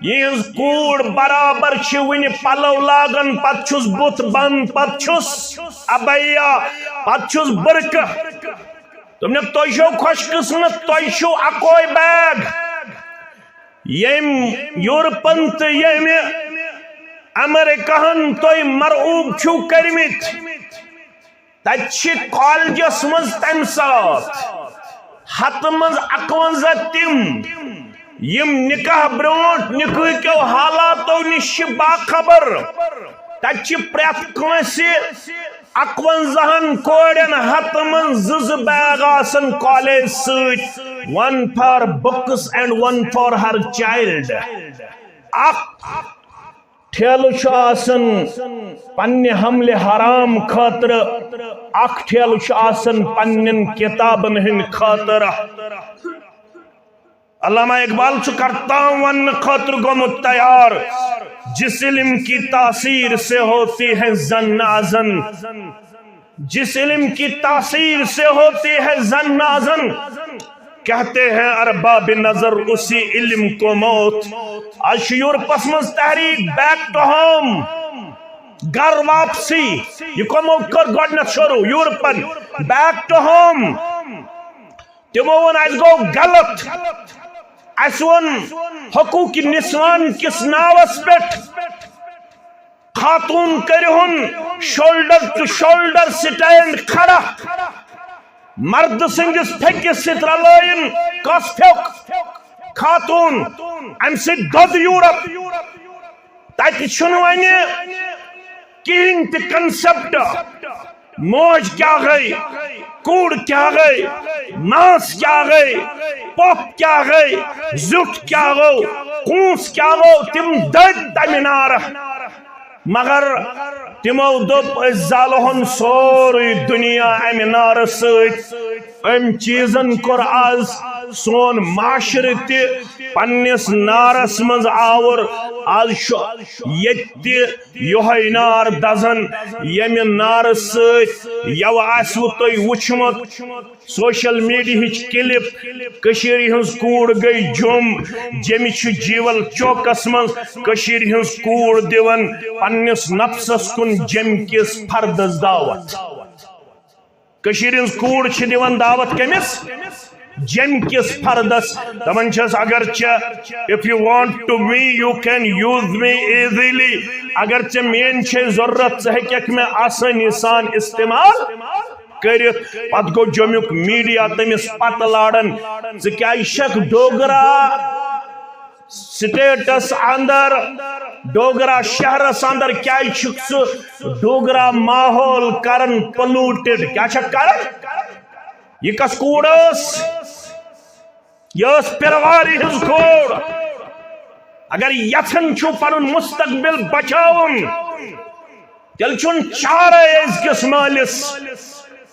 یِہنٛز کوٗر برابر چھِ وُنہِ پلو لاگان، پتہٕ چھُس بُتھ بند، پتہٕ چھُس عبایا، پتہٕ چھُس برقعہٕ۔ دوٚپنَکھ، تۄہہِ چھو خۄش قسمت، تۄہہِ چھُو اکوے بیگ، ییٚمۍ یورپن تہٕ ییٚمہِ امریکہن تۄہہِ مرعوب چھِو کٔرمٕتۍ۔ تتہِ چھِ کالجس منٛز تمہِ ساتہٕ ہتہٕ منٛز اکونزہ تِم، یِم نکاح برونٹھ نکاح کیو حالاتو نِش چھِ باخبر۔ تتہِ چھِ پرٛٮ۪تھ کٲنٛسہِ اکونزہن کورٮ۪ن ہتہٕ منٛز زٕ زٕ بیگ آسان کالج سۭتۍ، one for books and one for her child۔ اکھ ٹھیلہٕ چھُ آسان پننہِ حملِ حرام خٲطرٕ، اکھ ٹھیلہٕ چھُ آسان پننٮ۪ن کتابن ہٕنٛدِ خٲطرٕ۔ علامہ اقبال چھُ کرتام وننہٕ خٲطرٕ گوٚمُت تیار، جس علم کی تاثیر سے ہوتی ہے زن نازن، جس علم کی تاثیر سے ہوتی ہے زن نازن، کہتے ہیں ارباب نظر اسی علم کو موت۔ آز چھُ یورپس منٛز تحریک back to home، گھر واپسی۔ یہِ کمو کٔر گۄڈٕنیتھ شروع؟ یورپن۔ Back to home۔ تِمو ووٚن، اسہِ گوٚو غلط، اسہِ ووٚن حقوق نسوان کس ناوس پٮ۪ٹھ۔ خاتون کٔرِہُن shoulder to shoulder stand کھڑا، مرد سٕنٛدِس پھیٚکِس سۭتۍ رلٲیِن کس پھیوٚک۔ خاتون، امہِ سۭتۍ دوٚد یورپ۔ تتہِ چھُنہٕ وۄنۍ کِہیٖنۍ تہِ concept۔ موج کیٛاہ گٔے، کوٗر کیٛاہ گٔے، ماس کیٛاہ گٔے، پۄپھ کیٛاہ گٔے، زیُٹھ کیٛاہ گوٚو، کونٛس کیٛاہ گوٚو، تِم دٔدۍ تمہِ نارٕ۔ مگر تِمو دوٚپ، أسۍ زالہون سورُے دُنیا امہِ نارٕ سۭتۍ۔ أمۍ چیٖزن کوٚر آز سون معاشرٕ تہِ پننِس نارس منٛز آوُر۔ آز چھُ ییٚتہِ تہِ یۄہے نار دزان، ییٚمہِ نارٕ سۭتۍ یوٕ آسِوٕ تۄہہِ وُچھمُت سوشل میڈیاہٕچ clip، کٔشیٖرِ ہٕنٛز کوٗر گٔے جوٚم، جیٚمہِ چھُ جیٖول چوکس منٛز کٔشیٖرِ ہٕنٛز کوٗر دِوان پننِس نفسس کُن جیٚمہِ کِس فردس دعوت۔ کٔشیٖرِ ہٕنٛز کوٗر چھِ دِوان دعوت کٔمِس؟ جیٚمہِ کِس فردس۔ دپان چھس، اگر ژےٚ، if you want to me, you can use me easily۔ اگر ژےٚ میٲنۍ چھے ضرورت، ژٕ ہیٚککھ مےٚ آسٲنی سان استعمال کٔرِتھ۔ پتہٕ گوٚو جوٚمیُک میڈیا تٔمِس پتہٕ لاران، ژٕ کیازِ چھکھ ڈوگرا stateس اندر، ڈوگرا شہرس اندر کیازِ چھُکھ ژٕ ڈوگرا ماحول کران polluted؟ کیٛاہ چھکھ کران؟ یہِ کس کوٗر ٲس؟ یہِ ٲس پیروارِ ہٕنٛز کوٗر۔ اگر یژھان چھُو پنُن مستقبل بچاوُن، تیٚلہِ چھُنہٕ چارے أزکِس مٲلِس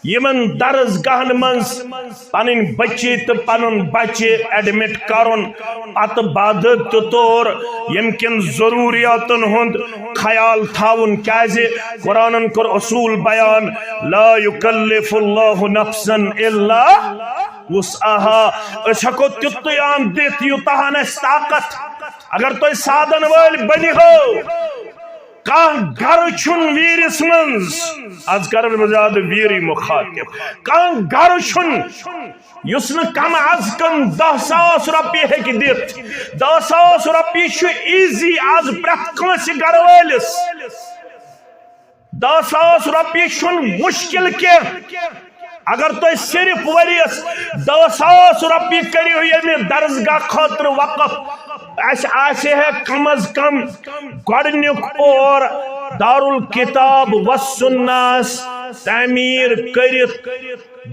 یِمن درس گاہن منٛز پنٕنۍ بچی تہٕ پنُن بچہِ admit کرُن، پتہٕ بعد تہٕ طور ییٚمہِ کِن ضروٗریاتن ہُنٛد خیال تھاوُن۔ کیازِ؟ قرآنن کوٚر اصوٗل بیان، لا یکلف اللہ نفسا الا وسعها۔ أسۍ ہٮ۪کو تیُتُے اَن دِتھ، یوٗتاہ ہن اَسہِ طاقت۔ اگر تُہۍ سادن وٲلۍ بٔنِو، کانٛہہ گرٕ چھُنہٕ ویٖرِس منٛز، از کرن بہٕ زیادٕ ویٖرٕے مُخاطب، کانٛہہ گرٕ چھُنہٕ یُس نہٕ کم از کم دَہ ساس رۄپیہِ ہیٚکہِ دِتھ۔ دَہ ساس رۄپیہِ چھُ easy از پرٛٮ۪تھ کٲنٛسہِ گرٕ وٲلِس۔ دَہ ساس رۄپیہِ چھُنہٕ مُشکِل کینٛہہ۔ اگر تُہۍ صرف ؤریَس دَہ ساس رۄپیہِ کٔرِو ییٚمہِ درسگاہ خٲطرٕ وقف، اَسہِ آسہِ ہے کم از کم گۄڈٕنیُک پور دارالکتاب والسنہس تعمیٖر کٔرِتھ،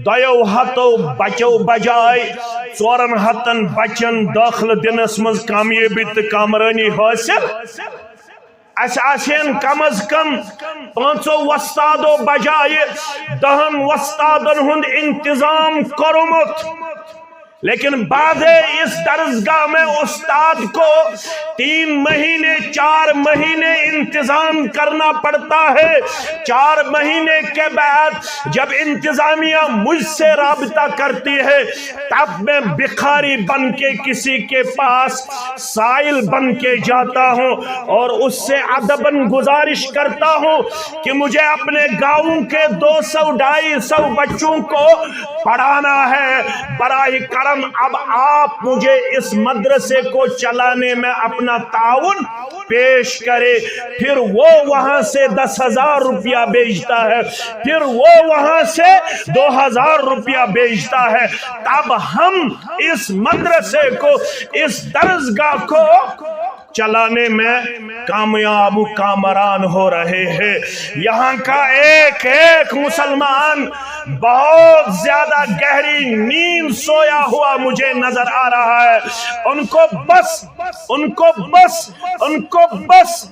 دۄیو ہتو بچو بجاے ژورن ہتن بچن دٲخلہٕ دِنس منٛز کامیٲبی تہٕ کامرٲنی حٲصِل۔ اسہِ آسہِ ہن کم از کم پانٛژو وۄستادو بجایہِ دہن وۄستادن ہُنٛد انتظام کوٚرمُت۔ لیکن بعد اس درسگاہ میں استاد کو تین مہینے، چار مہینے انتظام کرنا پڑتا ہے۔ چار مہینے کے بعد جب انتظامیہ مجھ سے رابطہ کرتی ہے، تب میں بھکاری بن کے کسی کے پاس سائل بن کے جاتا ہوں اور اس سے ادباً گزارش کرتا ہوں کہ مجھے اپنے گاؤں کے دو سو، ڈھائی سو بچوں کو پڑھانا ہے۔ براہ کرم، اب آپ مجھے اس مدرسے کو چلانے میں اپنا تعاون پیش کرے۔ پھر وہ وہاں سے دس ہزار روپیہ بھیجتا ہے، پھر وہ وہاں سے دو ہزار روپیہ بھیجتا ہے، تب ہم اس مدرسے کو، اس درسگاہ کو چلانے میں کامیاب و کامران ہو رہے ہیں۔ یہاں کا ایک ایک مسلمان بہت زیادہ گہری نیند سویا ہوا مجھے نظر آ رہا ہے۔ ان کو بس، ان کو بس، ان کو بس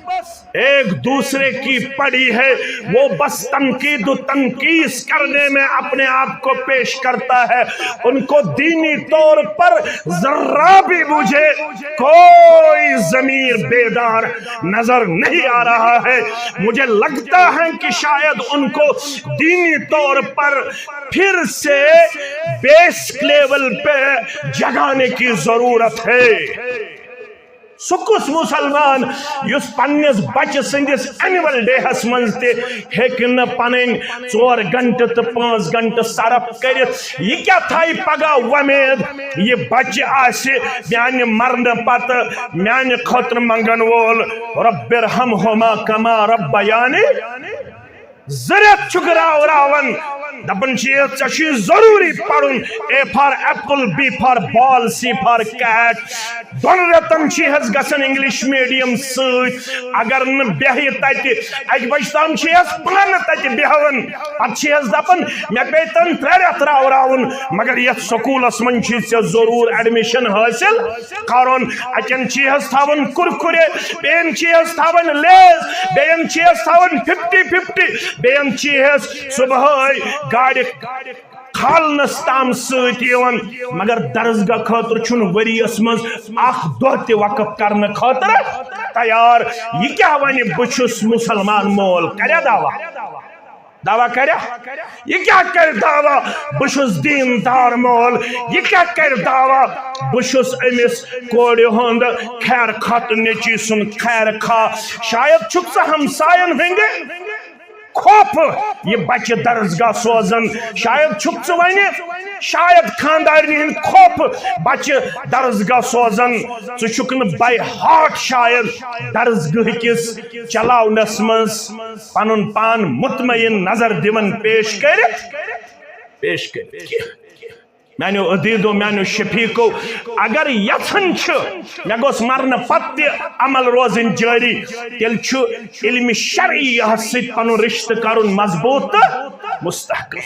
ایک دوسرے کی پڑی ہے۔ وہ بس تنقید و تنقیص کرنے میں اپنے آپ کو پیش کرتا ہے۔ ان کو دینی طور پر ذرا بھی مجھے کوئی ضمیر بیدار نظر نہیں آ رہا ہے۔ مجھے لگتا ہے کہ شاید ان کو دینی طور پر پھر سے بیسک لیول پہ جگانے کی ضرورت ہے۔ سُہ کُس مُسلمان یُس پننِس بچہٕ سٕنٛدِس اینول ڈے ہس منٛز تہِ ہیٚکہِ نہٕ پنٕنۍ ژور گھنٹہٕ تہٕ پانٛژھ گھنٹہٕ صرف کٔرِتھ؟ یہِ کیٛاہ تھایہِ پگاہ وۄمید، یہِ بچہٕ آسہِ میانہِ مرنہٕ پتہٕ میانہِ خٲطرٕ منٛگن وول، رب ارحمہما کما ربیانی؟ زٕ رٮ۪تھ چھُکھ راو راوان، دپان چھِ، "ژےٚ چھُے ضروٗری پرُن، A for apple, B for ball, C for cat." دۄن رٮ۪تن چھِ حظ گژھان انگلش میڈیم سۭتۍ، اگر نہٕ بیٚہہِ تتہِ، اکہِ بجہِ تام چھِ حظ پانہٕ تتہِ بیٚہوان، پتہٕ چھِ حظ دپان، "مےٚ پیٚیہِ تن ترٛےٚ رٮ۪تھ راو راوُن، مگر یتھ سکوٗلس منٛز چھُے ژےٚ ضروٗر ایڈمیشن حٲصِل کرُن۔" اتٮ۪ن چھِ حظ تھاوان کُرکُرے، بیٚین چھِ حظ تھاوان لیز، بیٚین چھِ حظ تھاوان ففٹی ففٹی، بیٚین چھِ حظ صبحٲے گاڑِ کھالنس تام سۭتۍ یِوان۔ مگر درسگاہ خٲطرٕ چھُنہٕ ؤریَس منٛز اکھ دۄہ تہِ وقف کرنہٕ خٲطرٕ تیار۔ یہِ کیٛاہ ونہِ، "بہٕ چھُس مُسلمان مول"؟ کریا دعویٰ؟ دعویٰ کریا؟ یہِ کیٛاہ کرِ دعویٰ، "بہٕ چھُس دیٖندار مول"؟ یہِ کیٛاہ کرِ دعویٰ، "بہٕ چھُس أمِس کورِ ہُنٛد خیر خواہ تہٕ نیٚچی سُنٛد خیر خواہ"؟ شاید چھُکھ ژٕ ہمساین ہٕنٛدِ خوفہٕ یہِ بچہٕ درسگاہ سوزان، شاید چھُکھ ژٕ وۄنۍ، شاید خاندارنہِ ہٕنٛدِ خوفہٕ بچہٕ درسگاہ سوزان۔ ژٕ چھُکھ نہٕ باے ہارٹ شاید درسگاہ کِس چلاونس منٛز پنُن پان مطمئن نظر دِوان پیش کٔرِتھ، پیش کٔرِتھ کینٛہہ۔ میانیو عزیزو، میانیو شفیقو، اگر یژھان چھِ مےٚ گوٚژھ مرنہٕ پتہٕ تہِ عمل روزٕنۍ جٲری، تیٚلہِ چھُ علمِ شرعیہس سۭتۍ پنُن رشتہٕ کرُن مضبوط تہٕ مستحکم۔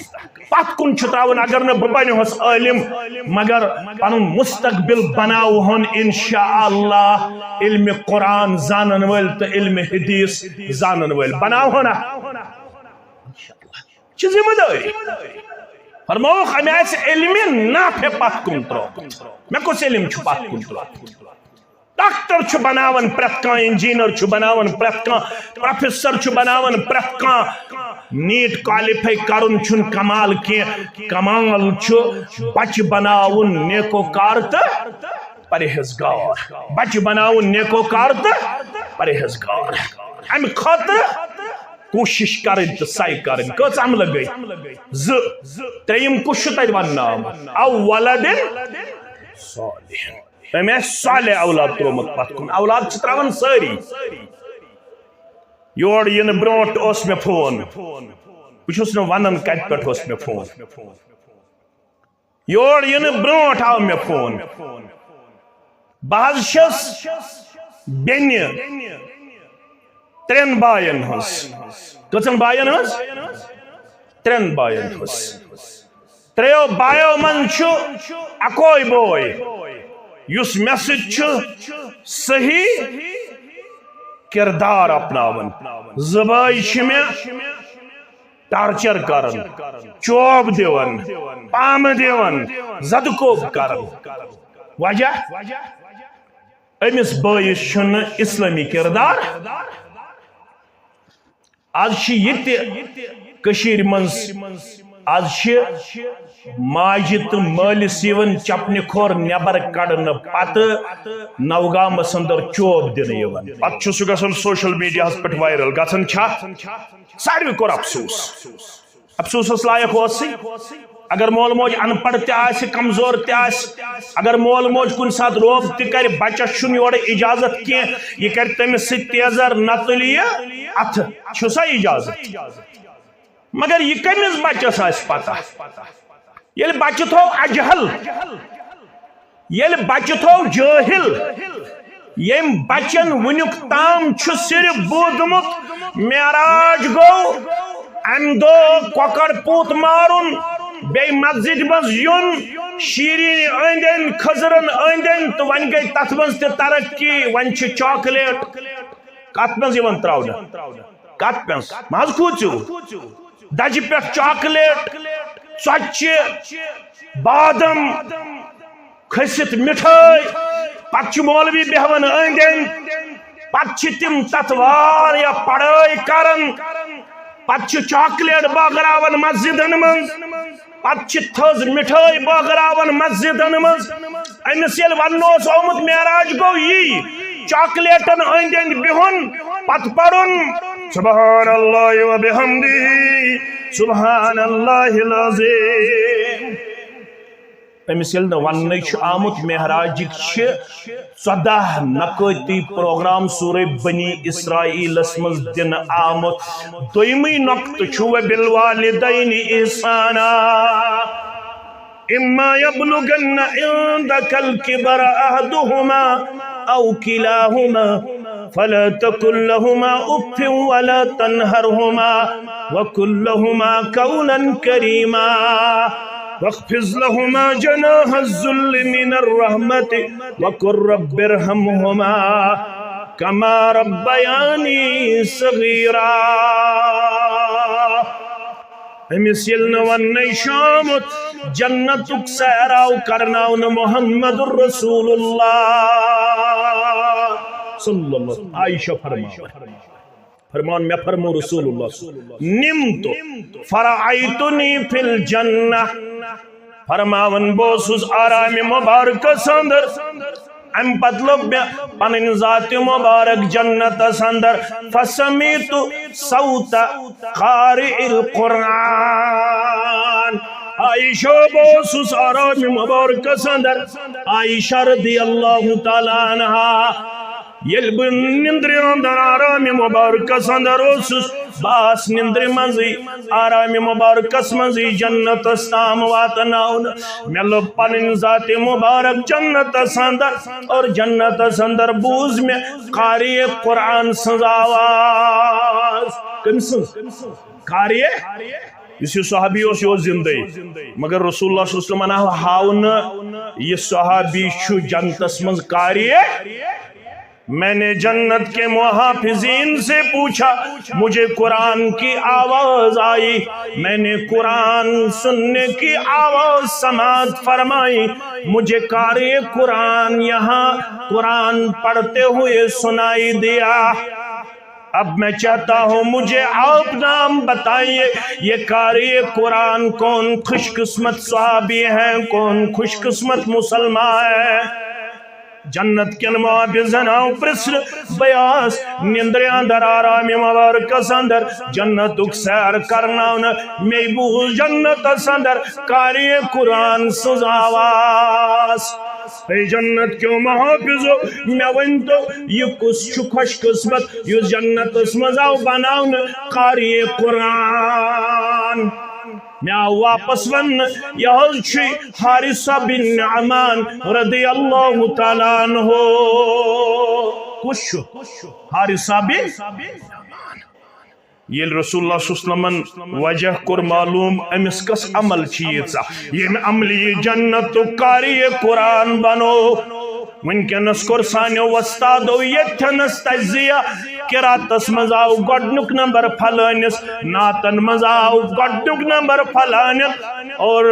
پتھ کُن چھُ تراوُن، اگر نہٕ بہٕ بنیوس عٲلم، مگر پنُن مستقبل بناوہون انشاءاللہ علمِ قرآن زانن وٲلۍ تہٕ علمِ حدیث زانن وٲلۍ بناوہون۔ چھِ ذمہ دٲری۔ فرمووُکھ، أمۍ آسہِ علمِ نافع پتھ کُن ترٛوومُت۔ مےٚ کُس علم چھُ پتھ کُن ترٛوومُت؟ ڈاکٹر چھُ بناوان پرٛٮ۪تھ کانٛہہ، انجینئر چھُ بناوان پرٛٮ۪تھ کانٛہہ، پروفیسر چھُ بناوان پرٛٮ۪تھ کانٛہہ۔ نیٹ کوالیفائی کرُن چھُنہٕ کمال کینٛہہ، کمال چھُ بچہِ بناوُن نیکوکار تہٕ پرہیزگار۔ بچہِ بناوُن نیکوکار تہٕ پرہیزگار۔ امہِ خٲطرٕ کوٗشِش کرٕنۍ تہٕ سعی کرٕنۍ۔ کٔژ عملہٕ گٔے؟ زٕ۔ ترٛیٚیِم کُس چھُ تتہِ وننہٕ آمُت؟ او ولد صالح۔ أمۍ آسہِ صالح اولاد ترٛوومُت پتھ کُن۔ اولاد چھِ ترٛاوان سٲری۔ یور یِنہٕ برونٛٹھ اوس مےٚ فون۔ بہٕ چھُس نہٕ ونان کتہِ پٮ۪ٹھ اوس مےٚ فون۔ یور یِنہٕ برونٛٹھ آو مےٚ فون۔ بہٕ حظ چھَس بیٚنہِ ترٛٮ۪ن باین ہٕنٛز۔ کٔژن باین ہٕنٛز؟ ترٛٮ۪ن باین ہٕنٛز۔ ترٛیٚیو بایو منٛز چھُ اکوے بوے، یُس مےٚ سۭتۍ چھُ صحیح کردار اپناوان۔ زٕ بٲے چھِ مےٚ، ٹارچر کران، چوب دِوان، پامہٕ دِوان، زدٕ کوب کران۔ وجہ؟ أمِس بٲیِس چھُنہٕ اسلٲمی کردار۔ از چھِ یہِ تہِ کٔشیٖرِ منٛز، از چھِ ماجہِ تہٕ مٲلِس یِوان چپنہِ کھۄر نٮ۪بر کڑنہٕ پتہٕ نوگامس اندر چوب دِنہٕ یِوان۔ پتہٕ چھُ سُہ گژھان سوشل میڈیاہس پٮ۪ٹھ وائرل گژھان۔ چھا؟ ساروی کوٚر افسوس۔ افسوسس لایق اوس سُہ۔ اگر مول موج ان پڑھ تہِ آسہِ، کمزور تہِ آسہِ، اگر مول موج کُنہِ ساتہٕ روب تہِ کرِ، بچس چھُنہٕ یورٕ اجازت کینٛہہ، یہِ کرِ تٔمِس سۭتۍ تیزر، نہ تُلہِ یہِ اتھٕ، چھُ سا اجازت؟ مگر یہِ کٔمِس بچس آسہِ پتہ؟ ییٚلہِ بچہِ تھوو اجہل، ییٚلہِ بچہِ تھوو جٲہِل، ییٚمۍ بچن وُنیُک تام چھُ صرف بوٗزمُت، معراج گوٚو، امہِ دۄہ کۄکر پوٗت مارُن، بیٚیہِ مسجدِ منٛز یُن، شیٖریٖنی أنٛدۍ أنٛدۍ، کھٔزرن أنٛدۍ أنٛدۍ، تہٕ وۄنۍ گٔے تتھ منٛز تہِ ترقی، وۄنۍ چھِ چاکلیٹ۔ کتھ منٛز یِوان ترٛاونہٕ؟ کتھ منٛز؟ مہ حظ کھوٗژِو۔ دجہِ پٮ۪ٹھ چاکلیٹ، ژۄچہِ، بادام، کھٔسِتھ مِٹھٲے، پتہٕ چھِ مولوی بیہوان أنٛدۍ أنٛدۍ، پتہٕ چھِ تِم تتھ واریاہ پڑھٲے کران، پتہٕ چھِ چاکلیٹ بٲگراوان مسجدن منٛز، پتہٕ چھِ تھٔز مِٹھٲے بٲگراوان مسجدن منٛز۔ أمِس ییٚلہِ وننہٕ اوس آمُت معراج گوٚو یی، چاکلیٹن أنٛدۍ أنٛدۍ بِہُن، پتہٕ پرُن سبحان اللہ و بحمدہ، سبحان اللہ العظیم۔ أمِس ییٚلہِ نہٕ وننٕے چھُ آمُت، معراجٕکۍ چھِ ژۄداہ نقٲطی پروگرام سورہ بنی اسرائیلس منٛز دِنہٕ آمُت۔ دوٚیمٕے نقطہٕ چھُ وَبِالْوَالِدَيْنِ إِحْسَانًا۔ إِمَّا يَبْلُغَنَّ عِنْدَكَ الْكِبَرَ أَحَدُهُمَا أَوْ كِلَاهُمَا فَلَا تَقُلْ لَهُمَا أُفٍّ وَلَا تَنْهَرْهُمَا وَقُلْ لَهُمَا قَوْلًا كَرِيمًا وَاخْفِضْ لَهُمَا جَنَاحَ الذُّلِّ مِنَ الرَّحْمَةِ وَقُلْ رَبِّ ارْحَمْهُمَا كَمَا رَبَّيَانِي صَغِيرًا۔ أمِس ییٚلہِ نہٕ وننَے چھُ آمُت، جنتُک سیر آو کرناونہٕ محمد رسول اللہ صلی اللہ علیہ وسلم۔ عائشہ فرماوان، فرمان، مےٚ فرمو رسول اللہ صلی اللہ علیہ وسلم، نمت فرأیتنی فی الجنہ۔ فرماوان، بہٕ اوسُس آرامِ مبارکس اندر، امہِ پتہٕ لوٚب مےٚ پنٕنۍ ذاتِ مبارک جنتس اندر۔ فسمعت صوت قارئ القرآن۔ عائشہ، بہٕ اوسُس آرامِ مبارکس اندر، عائشہ رضی اللہ تعالیٰ عنہا، ییٚلہِ بہٕ نِندرِ اندر آرامِ مبارکس اندر اوسُس، بہٕ آس نِندرِ منٛزٕے آرامِ مبارکس منٛزٕے جنتس تام واتناونہٕ۔ مےٚ لوٚب پنٕنۍ ذاتِ مبارک جنتس اندر، اور جنتس اندر بوٗز مےٚ قارئ قرآن سٕنٛز آواز۔ کٔمۍ سٕنٛز؟ قارئ۔ یُس یہِ صحابی اوس، یہِ اوس زندے، مگر رسول اللہ صلی اللہ علیہ وسلمن آو ہاونہٕ، یہِ صحابی چھُ جنتس منٛز قارئ۔ میں نے جنت کے محافظین سے پوچھا، مجھے قرآن کی آواز آئی، میں نے قرآن سننے کی آواز سماعت فرمائی، مجھے قارئ قرآن یہاں قرآن پڑھتے ہوئے سنائی دیا۔ اب میں چاہتا ہوں، مجھے آپ نام بتائیے، یہ قارئ قرآن کون خوش قسمت صحابی ہیں، کون خوش قسمت مسلمان ہیں؟ جنت کٮ۪ن محافظن آو پرژھنہٕ، بہٕ آس نِندرِ اندر آرامِ مبارکس اندر، جنتُک سیر کرناونہٕ، مے بوٗز جنتس اندر قارئ قرآن سٕنٛز آواز۔ اے جنت کیو محافظو، مےٚ ؤنۍ تو، یہِ کُس چھُ خوش قسمت یُس جنتس منٛز آو بناونہٕ قارئ قرآن؟ مےٚ آو واپس وننہٕ، یہِ حظ چھُ حارثہ بن نعمان رضی اللہ تعالیٰ عنہ۔ کُس چھُ؟ حارثہ بن نعمان۔ ییٚلہِ رسول اللہ صلی اللہ علیہ وسلمن وجہ کوٚر معلوم، أمِس کس عمل چھِ ییٖژاہ، ییٚمہِ عملہِ یہِ جنتُک قارئ قرآن بنو۔ وٕنکیٚنَس کوٚر سانیو وۄستادو ییٚتھٮ۪نَس تجزیہ۔ قراتَس منٛز آو گۄڈٕنیُک نمبر فلٲنِس، نعتَن منٛز آو گۄڈٕنیُک نمبر فلٲنِس، اور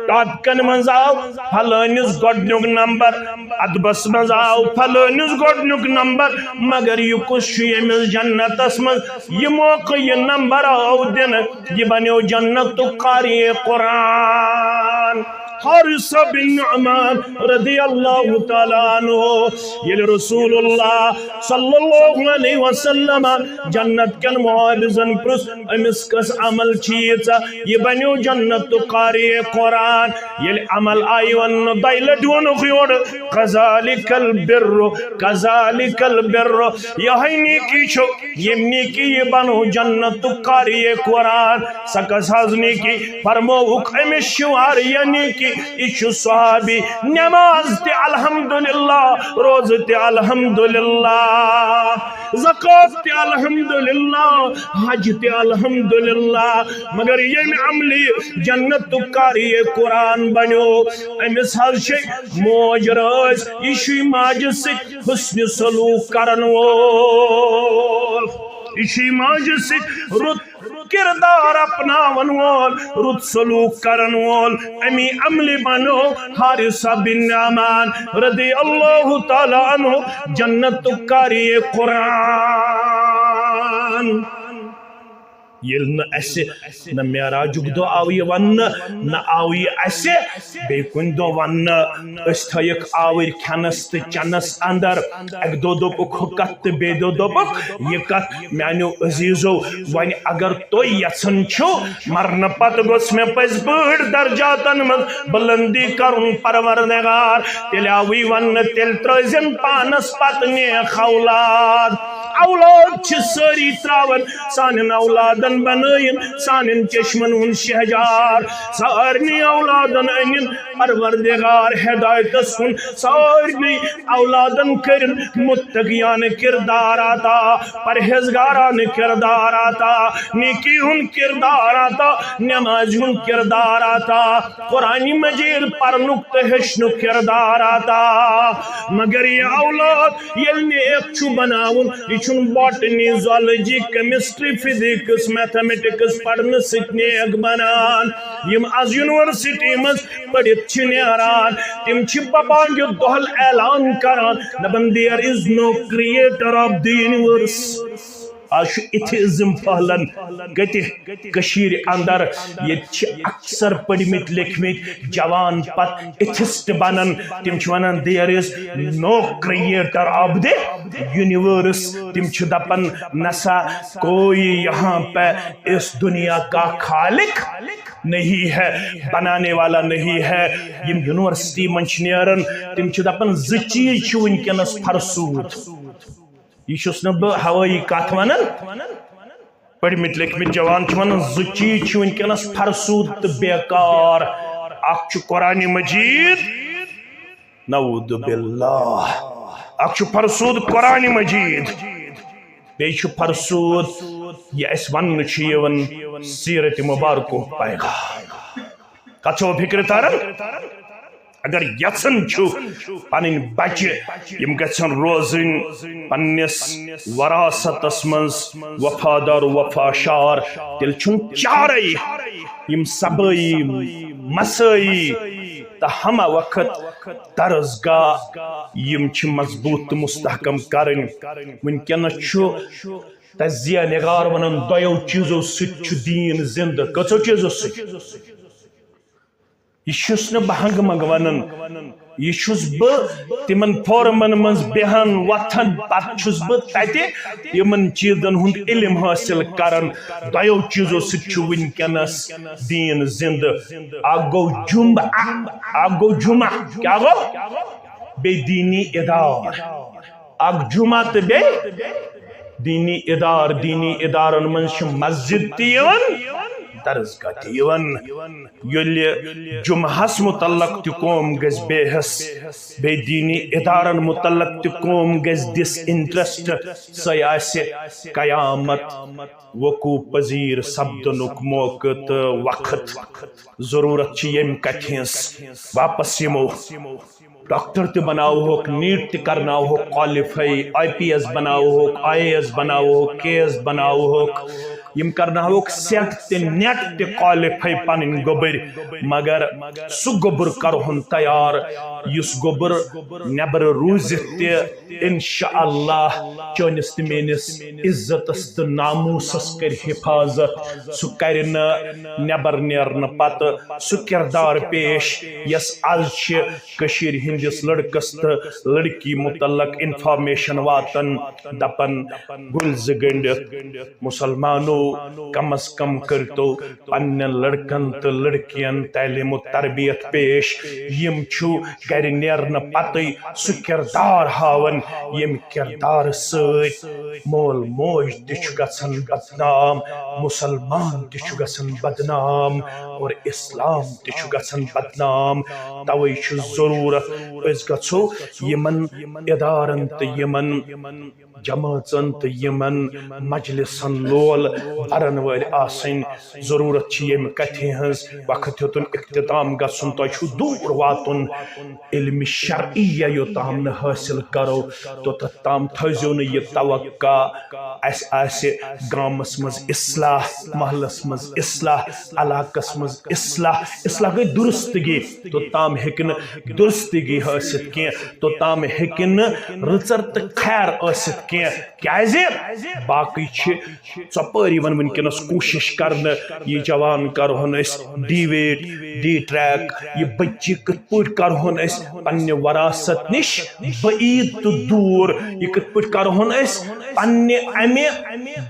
ٹاپکَن منٛز آو فلٲنِس گۄڈٕنیُک نمبر، ادبَس منٛز آو فلٲنِس گۄڈٕنیُک نمبر۔ مگر یہِ کُس چھُ ییٚمِس جنتَس منٛز یہِ موقعہٕ، یہِ نمبر آو دِنہٕ؟ یہِ بنیو جنتُک قاری قرآن۔ حارثہ بن نعمان رضی اللہ تعالیٰ عنہ، ییٚلہِ رسول اللہ صلی اللہ علیہ وسلم جنت کٮ۪ن محافظن پرُژھ، أمِس کس عمل چھِ ییٖژاہ، یہِ بنیو جنتُک قاری قرآن۔ ییٚلہِ عمل آیہِ وننہٕ، دۄیہِ لٹہِ ووٚنُکھ یورٕ، "کذالک البر، کذالک البر"، یہے نیکی چھو، ییٚمہِ نیکی یہِ بنو جنتُک قاری قرآن۔ سۄ کس حظ نیکی؟ فرمووُکھ أمِس چھِ واریاہ نیکی۔ یہِ چھُ صحابی، نماز تہِ الحمدللہ، روزٕ تہِ الحمدللہ، زکوٰۃ تہِ الحمدللہ، حج تہِ الحمدللہ، مگر ییٚمہِ عملہِ جنتُک قاری قرآن بنیو، أمِس حظ چھِ موج رٲضۍ، یہِ چھُے ماجہِ سۭتۍ حسن سلوک کرن وول، یہِ چھُے ماجہِ سۭتۍ رُت کردار اپناون وول، رُت سلوک کرن وول، امی عملہِ بنو حارثہ بن نعمان رضی اللہ تعالیٰ عنہ جنتُک قاری قرآن۔ ییٚلہِ نہٕ اَسہِ نہ معراجُک دۄہ آو یہِ وننہٕ، نہ آو یہِ اَسہِ بیٚیہِ کُنہِ دۄہ وننہٕ۔ أسۍ تھٲیِکھ آوٕرۍ کھٮ۪نس تہٕ چٮ۪نس اندر۔ اکہِ دۄہ دوٚپُکھ ہُہ کتھ تہٕ بیٚیہِ دۄہ دوٚپُکھ یہِ کتھ۔ میانیو عزیزو، وۄنۍ اگر تُہۍ یژھان چھِو مرنہٕ پتہٕ گوٚژھ مےٚ پٔزۍ پٲٹھۍ درجاتن منٛز بلندی کرُن پروردگار، تیٚلہِ آوٕے وننہٕ، تیٚلہِ ترٲوزٮ۪ن پانس پتہٕ نیک اولاد۔ اولاد چھِ سٲری تراوان، سانٮ۪ن اولادن بنٲیِن سانٮ۪ن چشمن ہُنٛد شہجار، سارنٕے اولادن أنِن پروردگار ہدایتس کُن، سارنٕے اولادن کٔرِن متقیانہٕ کردار عطا، پرہیزگارانہٕ کردار عطا، نیکی ہُنٛد کردار عطا، نمازِ ہُنٛد کردار عطا، قرآن مجید پرنُک تہٕ ہیٚچھنُک کردار عطا۔ مگر یہِ اولاد ییٚلہِ نیک چھُ بناوُن، یہِ چھُنہٕ botany، zoology، chemistry، physics، mathematics پرنہٕ سۭتۍ نیک بنان۔ یِم از یونیورسٹی منٛز پٔرِتھ چھِ نیران، تِم چھِ ببانگہِ دۄہل اعلان کران، دپان، "There is no creator of the universe." آز چھُ atheism پھٔہلان کتہِ؟ کٔشیٖرِ اندر۔ ییٚتہِ چھِ اکثر پٔرمٕتۍ لیکھمٕتۍ جوان پتہٕ atheist بنان۔ تِم چھِ ونان، "There is no creator of the universe." تِم چھِ دپان، "نسا کوئی یہاں پہ اس دنیا کا خالق نہیں ہے، بنانے والا نہیں ہے۔" یِم یونیورسٹی منٛز چھِ نیران، تِم چھِ دپان، زٕ چیٖز چھِ وٕنکیٚنس فرسوٗد۔ یہِ چھُس نہٕ بہٕ ہوٲیی کتھ ونان۔ پٔرمٕتۍ لیکھمٕتۍ جوان چھِ ونان، زٕ چیٖز چھِ وٕنکیٚنس فرسوٗد تہٕ بیکار۔ اکھ چھُ قرآن مجید، نعوذ باللہ، اکھ چھُ فرسوٗد قرآن مجید، بیٚیہِ چھُ فرسوٗد یہِ اَسہِ وننہٕ چھُ یِوان سیرت مبارکُک پیغام۔ کتھ چھو فکرِ تران؟ اگر یژھان چھُ پنٕنۍ بچہِ یِم گژھن روزٕنۍ پننِس وراثتس منٛز وفادار و وفاشار، تیٚلہِ چھُنہٕ چارے۔ یِم صبٲیی، مسٲیی تہٕ ہمہ وقت درسگاہ یِم چھِ مضبوط تہٕ مستحکم کرٕنۍ۔ وٕنکیٚنس چھُ تجزیہ نگار ونان، دۄیو چیٖزو سۭتۍ چھُ دیٖن زندٕ۔ کٔژو چیٖزو سۭتۍ؟ یہِ چھُس نہٕ بہٕ ہنٛگہٕ منٛگہٕ ونان، یہِ چھُس بہٕ تِمن فورمن منٛز بیہان وۄتھان، پتہٕ چھُس بہٕ تتہِ یِمن چیٖزن ہُنٛد علم حٲصِل کران۔ دۄیو چیٖزو سۭتۍ چھُ وٕنکیٚنس دیٖن زِندٕ۔ اکھ گوٚو جُمعہ، اکھ گوٚو جُمعہ، کیٛاہ گوٚو؟ بیٚیہِ دیٖنی ادارٕ۔ اکھ جُمعہ تہٕ بیٚیہِ دیٖنی ادارٕ۔ دیٖنی ادارن منٛز چھِ مسجد تہِ یِوان، درسگاہ تہِ یِوان۔ ییٚلہِ جُمعہس متعلق تہِ قوم گژھِ بے حس، بیٚیہِ دیٖنی ادارن متعلق تہِ قوم گژھِ ڈس انٹرسٹ، سۄے آسہِ قیامت وقوع پذیر سپدنُک موقعہٕ تہٕ وقت۔ ضروٗرت چھِ ییٚمہِ کتھِ ہٕنٛز۔ واپس یِمو۔ ڈاکٹر تہِ بناوہوکھ، نیٹ تہِ کرناوہوکھ کوالیفائی، آئی پی ایس بناوہوکھ، آئی اے ایس بناوہوکھ، کے ایس بناوہوکھ، یِم کرناوہوکھ سیٹ تہِ نیٹ تہِ کوالیفائی پنٕنۍ گوٚبٕرۍ، مگر سُہ گوٚبُر کرہون تیار یُس گوٚبُر نٮ۪برٕ روٗزِتھ تہِ انشاءاللہ چٲنِس تہٕ میٲنِس عزتس تہٕ ناموسس کرِ حفاظت۔ سُہ کرِ نہٕ نٮ۪بر نیرنہٕ پتہٕ سُہ کردار پیش یس از چھِ کٔشیٖرِ ہٕنٛدِس لڑکس تہٕ لڑکی متعلق انفارمیشن واتان، دپان گُلۍ زٕ گٔنڈِتھ۔ مسلمانو، کم از کم کٔرتو پننٮ۪ن لڑکن تہٕ لڑکین تعلیم و تربیت پیش۔ یِم چھُ گرِ نیرنہٕ پتے سُہ کردار ہاوان، ییٚمہِ کردارٕ سۭتۍ مول موج تہِ چھُ گژھان بدنام، مسلمان تہِ چھُ گژھان بدنام اور اسلام تہِ چھُ گژھان بدنام۔ توے چھُ ضروٗرت أسۍ گژھو یِمن ادارن تہٕ یِمن جمٲژن تہٕ یِمن مجلسن لول برن وٲلۍ آسٕنۍ۔ ضروٗرت چھِ ییٚمہِ کتھِ ہٕنٛز، وقت ہیوٚتُن اختتام گژھُن، تۄہہِ چھُو دوٗر واتُن۔ علم شرعیہ یوٚتام نہٕ حٲصِل کرو، توٚتتھ تام تھٲیزیو نہٕ یہِ توقع اَسہِ آسہِ گامس منٛز اصلاح، محلس منٛز اصلاح، علاقس منٛز اصلاح۔ اصلاح گٔے درستگی، توٚتام ہیٚکہِ نہٕ درستگی حٲصِل کینٛہہ، توٚتام ہیٚکہِ نہٕ رٕژر تہٕ خیر ٲسِتھ کینٛہہ۔ کیازِ؟ باقٕے چھِ ژۄپٲرۍ یِوان وٕنکیٚنَس کوٗشِش کرنہٕ، یہِ جوان کرہون أسۍ ڈی ویٹ، ڈی ٹریک، یہِ بچی کِتھ پٲٹھۍ کرہون أسۍ پننہِ وراثت نِش بعید تہٕ دوٗر، یہِ کِتھ پٲٹھۍ کرہون أسۍ پننہِ امہِ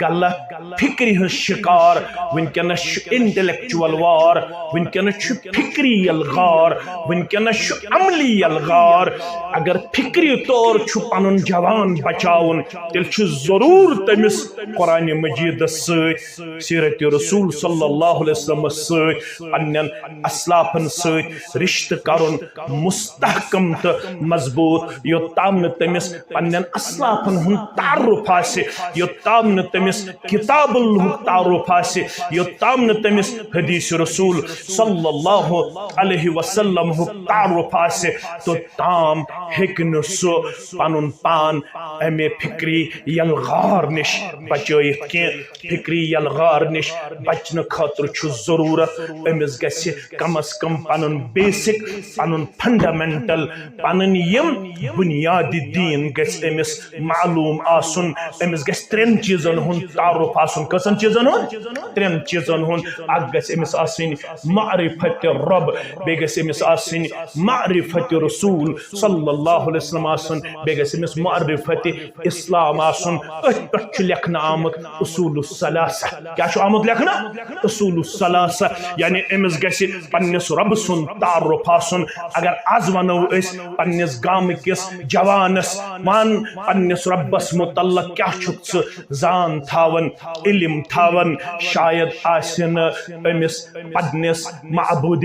غلط فکرِ ہٕنٛز شکار۔ وٕنکیٚنَس چھُ انٹلیکچوئل وار، وٕنکیٚنَس چھُ فکری یلغار، وٕنکیٚنَس چھُ عملی یلغار۔ اگر فکری طور چھُ پنُن جوان بچاوُن، تیٚلہِ چھُ ضروٗر تٔمِس قرآن مجیدس سۭتۍ، سیرت رسول صلی اللہ علیہ وسلمس سۭتۍ، پننٮ۪ن اسلافن سۭتۍ رشتہٕ کرُن مستحکم تہٕ مضبوط۔ یوٚتام نہٕ تٔمِس پننٮ۪ن اسلافن ہُنٛد تعارف آسہِ، یوٚتام نہٕ تٔمِس کتاب اللہُک تعارف آسہِ، یوٚتام نہٕ تٔمِس حدیث رسول صلی اللہ علیہ وسلمُک تعارف آسہِ، توٚتام ہیٚکہِ نہٕ سُہ پنُن پان امہِ فکری یلغار نِش بچٲیِتھ کینٛہہ۔ فکری یلغار نِش بچنہٕ خٲطرٕ چھُ ضروٗرت أمِس گژھِ کم از کم پنُن بیسک، پنُن فنڈامنٹل، پنٕنۍ یِم بنیادی دیٖن گژھِ أمِس معلوم آسُن۔ أمِس گژھِ ترٛٮ۪ن چیٖزن ہُنٛد تعارف آسُن۔ کٔژن چیٖزن ہُنٛد؟ ترٛٮ۪ن چیٖزن ہُنٛد۔ اکھ گژھِ أمِس آسٕنۍ معرفت رب، بیٚیہِ گژھِ أمِس آسٕنۍ معرفت رسول صلی اللہ علیہ وسلم آسُن، بیٚیہِ گژھِ أمِس معرفت اسلام آسُن۔ أتھۍ پٮ۪ٹھ چھُ لیکھنہٕ آمُت اصول الثلاثہ۔ کیٛاہ چھُ آمُت لیکھنہٕ؟ اصول الثلاثہ، یعنی أمِس گژھِ پننِس رۄبہٕ سُنٛد تعارُف آسُن۔ اگر از ونو أسۍ پننِس گامہٕ کِس جوانس، ون پننِس رۄبس متعلق کیٛاہ چھُکھ ژٕ زان تھاوان، علم تھاوان، شاید آسہِ نہٕ أمِس پننِس معبود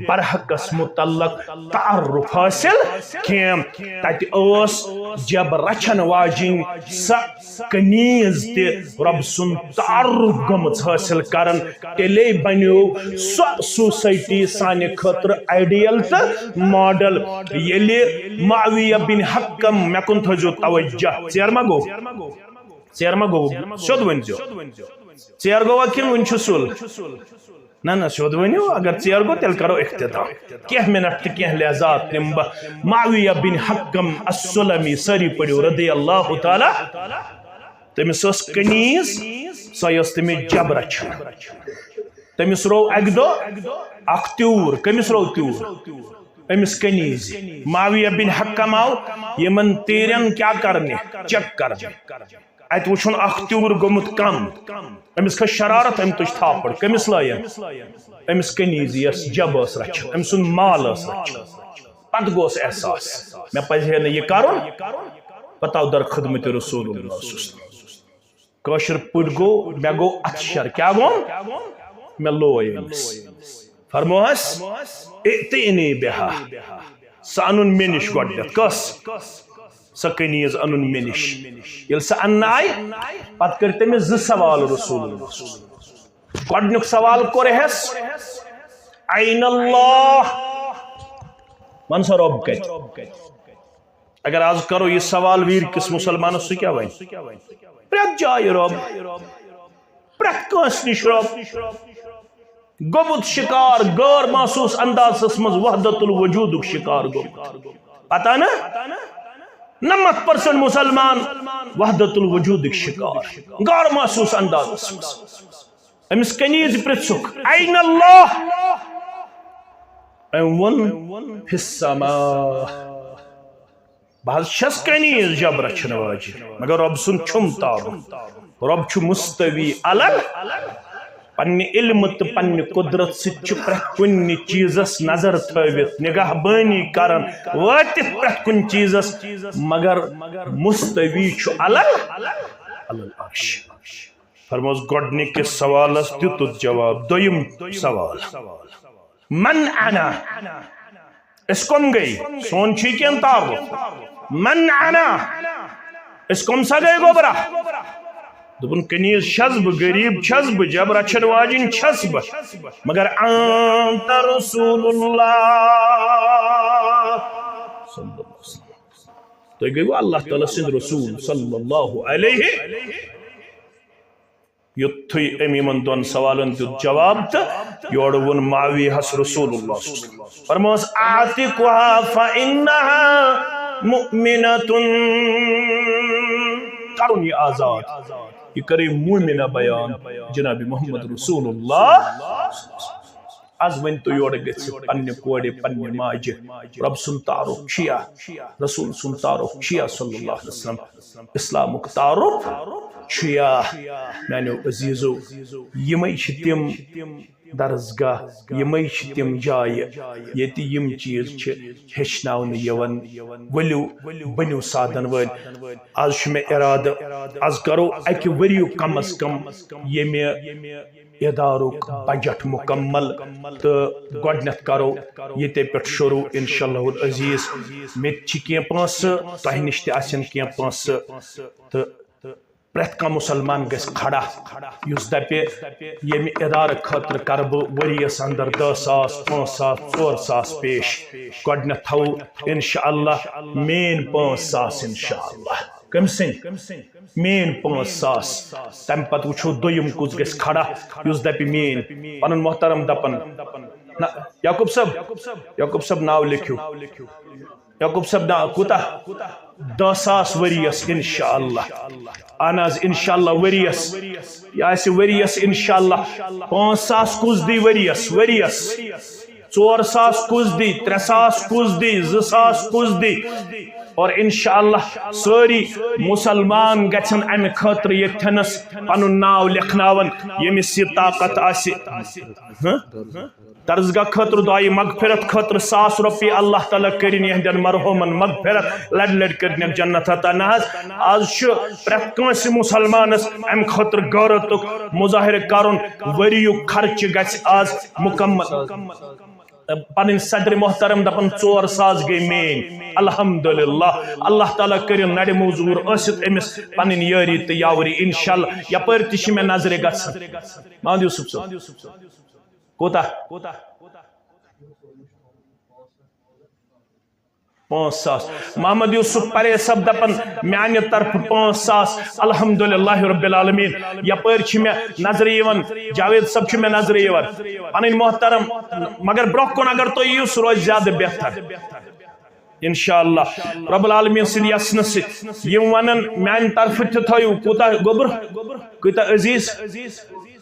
برحقس متعلق تعارف حٲصِل کینٛہہ۔ تتہِ ٲس جب رچھن واجِنۍ سۄ کنیز تہِ رۄب سُنٛد تعارف گٔمٕژ حٲصِل کران۔ تیٚلے بنیو سۄ سوسایٹی سانہِ خٲطرٕ آئیڈیل تہٕ ماڈل۔ ییٚلہِ معاویہ بن حکم، مےٚ کُن تھٲیزیو توجہ، ژیر ما گوٚو؟ ژیر ما گوٚو؟ سیوٚد ؤنۍزیو۔ ژیر گوٚوا کِنہٕ وُنہِ چھُ سُل؟ نہ، نہ، سیوٚد ؤنِو، اگر ژیر گوٚو، تیٚلہِ کرو اختتام۔ کینٛہہ منٹ تہٕ کینٛہہ لحظات نِمہٕ بہٕ معاویہ بن حکم السلمی، سٲری پٔرِو، رضی اللہ تعالیٰ۔ تٔمِس ٲس کنیز، سۄے ٲس تٔمِس جب رچھان۔ تٔمِس روو اکہِ دۄہ اکھ تیوٗر۔ کٔمِس روو تیوٗر؟ أمِس کنیزِ۔ معاویہ بن حکم آو یِمن تیٖرن کیٛاہ کرنہِ؟ چیک کرنہِ۔ اتہِ وُچھُن اکھ تیوٗر گوٚمُت کم۔ أمِس کھٔژ شرارت، أمۍ تُج تھاپڑ۔ کٔمِس لٲین؟ أمِس کنیزِ، یۄس جب ٲس رچھان، أمۍ سُنٛد مال ٲس رچھان۔ پتہٕ گوٚوس احساس، مےٚ پزِ ہے نہٕ یہِ کرُن۔ پتہٕ آو در خدمت رسول اللہ صلی اللہ علیہ وسلم۔ کٲشِر پٲٹھۍ گوٚو، مےٚ گوٚو اتھٕ شر۔ کیٛاہ گوٚو؟ مےٚ لوے أمِس۔ فرموہس، "ائتنی بہا"، سۄ انُن مےٚ نِش گۄڈٕنٮ۪تھ۔ کۄس؟ سۄ کنیز انُن مےٚ نِش۔ ییٚلہِ سۄ اننہٕ آیہِ، پتہٕ کٔرۍ تٔمِس زٕ سوال رسول اللہ۔ گۄڈٕنیُک سوال کوٚرہس، "این اللہ؟" وَن سا، رۄب کَتہِ؟ اگر آز کرو یہِ سوال ویٖر کِس مُسلمانس، سُہ کیٛاہ وَنہِ؟ پرٛٮ۪تھ جایہِ رۄب، پرٛٮ۪تھ کٲنٛسہِ نِش رۄب۔ گوٚمُت شِکار، غٲر محسوٗس اندازس منٛز وحدت الوجودُک شِکار گوٚمُت۔ پتہ نہ؟ نَمَتھ پٔرسنٹ مُسلمان وحدت الوجودٕکۍ شِکار، غٲر محسوٗس اندازس منٛز۔ أمِس کنیز پرٛژھُکھ، "أین اللہ؟" أمۍ ووٚن، "فی السماء۔" بہٕ حظ چھَس کنیز جب رچھن واجہِ، مگر رۄب سُنٛد چھُم تعارُف۔ رۄب چھُ مستوی علل۔ پننہِ علمہٕ تہٕ پننہِ قدرت سۭتۍ چھُ پرٛٮ۪تھ کُنہِ چیٖزس نظر تھٲوِتھ، نگاہ بٲنی کران، وٲتِتھ پرٛٮ۪تھ کُنہِ چیٖزس، مگر مستوی چھُ علل، علل عرش۔ فرموس، گۄڈنِکِس سوالس دیُتُتھ جواب۔ دوٚیِم سوال، من انا؟ أسۍ کۄم گٔے؟ سون چھُے کینٛہہ تعارُف؟ من انا؟ أسۍ کۄم سا گٔے گوٚبرا؟ دوٚپُن، کنیز چھَس بہٕ، غریٖب چھَس بہٕ، جب رچھن واجِنۍ چھَس بہٕ، مگر انت رسول اللہ۔ تُہۍ گٔیوٕ اللہ تعالیٰ سٕنٛدۍ رسول صلی اللہ علیہ۔ یُتھُے أمۍ یِمن دۄن سوالن دیُت جواب تہٕ یورٕ ووٚن معاویہس رسول اللہ صلی اللہ علیہ وسلم۔ فرمٲوس، "اعتقها فإنها مؤمنة"، کرُن یہِ آزاد، یہِ کرے مومنہ بیان جناب محمد رسول اللہ۔ از ؤنۍ تو یورٕ گٔژھِتھ پننہِ کورِ، پننہِ ماجہِ، رۄب سُنٛد تعارُف چھُیا، رسول سُنٛد تعارُف چھُیا صلی اللہ علیہ وسلم، اسلامُک تعارُف چھُیا؟ میانیو عزیزو، یِمے چھِ تِم درسگاہ، یِمے چھِ تِم جایہِ ییٚتہِ یِم چیٖز چھِ ہیٚچھناونہٕ یِوان۔ ؤلِو، بٔنِو سادن وٲلۍ۔ از چھُ مےٚ ارادٕ، از کرو اکہِ ؤریُک کم از کم ییٚمہِ ادارُک بجٹ مکمل، تہٕ گۄڈٕنیتھ کرو ییٚتے پٮ۪ٹھ شروع انشاءاللہ العزیز۔ مےٚ تہِ چھِ کینٛہہ پونٛسہٕ، تۄہہِ نِش تہِ آسن کینٛہہ پونٛسہٕ، تہٕ پرٛٮ۪تھ کانٛہہ مُسلمان گژھِ کھڑا یُس دپہِ، ییٚمہِ ادارٕ خٲطرٕ کرٕ بہٕ ؤریَس اندر دَہ ساس، پانٛژھ ساس، ژور ساس پیش۔ گۄڈٕنیتھ تھاوو انشاءاللہ میٲنۍ پانٛژھ ساس انشاءاللہ۔ کٔمۍ سٕنٛدۍ؟ میٲنۍ پانٛژھ ساس۔ تَمہِ پتہٕ وٕچھو دوٚیِم کُس گژھِ کھڑا یُس دَپہِ میٲنۍ۔ پنُن محترم دپن۔ نہ، یعقوب صٲب، یعقوب صٲب ناو لیکھِو۔ یعقوب صٲب ناو کوٗتاہ؟ دَہ ساس ؤریَس انشاءاللہ۔ اہن حظ، انشاءاللہ ؤریَس۔ یہِ آسہِ ؤریَس انشاءاللہ۔ پانٛژھ ساس کُس دی ؤریَس؟ ؤریَس۔ ژور ساس کُس دی، ترٛےٚ ساس کُس دی، زٕ ساس کُس دی؟ اور انشاءاللہ سٲری مُسلمان گژھن امہِ خٲطرٕ ییٚتھٮ۪نس پنُن ناو لیکھناون، ییٚمِس یہِ طاقت آسہِ۔ ہہ؟ درسگاہ خٲطرٕ دعایہِ مغفرت خٲطرٕ ساس رۄپیہِ، اللہ تعالیٰ کٔرِن یِہنٛدٮ۪ن مرحومن مغفرت، لڑِ لڑِ کٔرِنکھ جنت عطا۔ نہ حظ، آز چھُ پرٛٮ۪تھ کٲنٛسہِ مُسلمانس امہِ خٲطرٕ غٲرتُک مظاہرٕ کرُن۔ ؤریُک خرچہٕ گژھِ آز مُکمل۔ پنٕنۍ صدر محترم دپان ژور ساس گٔے میٲنۍ۔ الحمدللہ، اللہ تعالیٰ کٔرِن نرِ موزوٗر ٲسِتھ أمِس پنٕنۍ یٲری تہٕ یاوری انشاءاللہ۔ یپٲرۍ تہِ چھِ مےٚ نظرِ گژھان۔ محمد یوسف صٲب، کوٗتاہ؟ پانٛژھ ساس۔ محمد یوسف پرے صٲب دپان میانہِ طرفہٕ پانٛژھ ساس۔ الحمدللہ رب العالمین۔ یپٲرۍ چھِ مےٚ نظرِ یِوان، جاوید صٲب چھِ مےٚ نظرِ یِوان۔ پنٕنۍ محترم، مگر برونٛہہ کُن اگر تُہۍ یِیِو، سُہ روزِ زیادٕ بہتر۔ انشاءاللہ رب العالمین سٕنٛدِ یژھنہٕ سۭتۍ۔ یِم ونان میانہِ طرفہٕ تہِ تھٲیِو، کوٗتاہ گوٚبُر، کۭتیاہ عزیز؟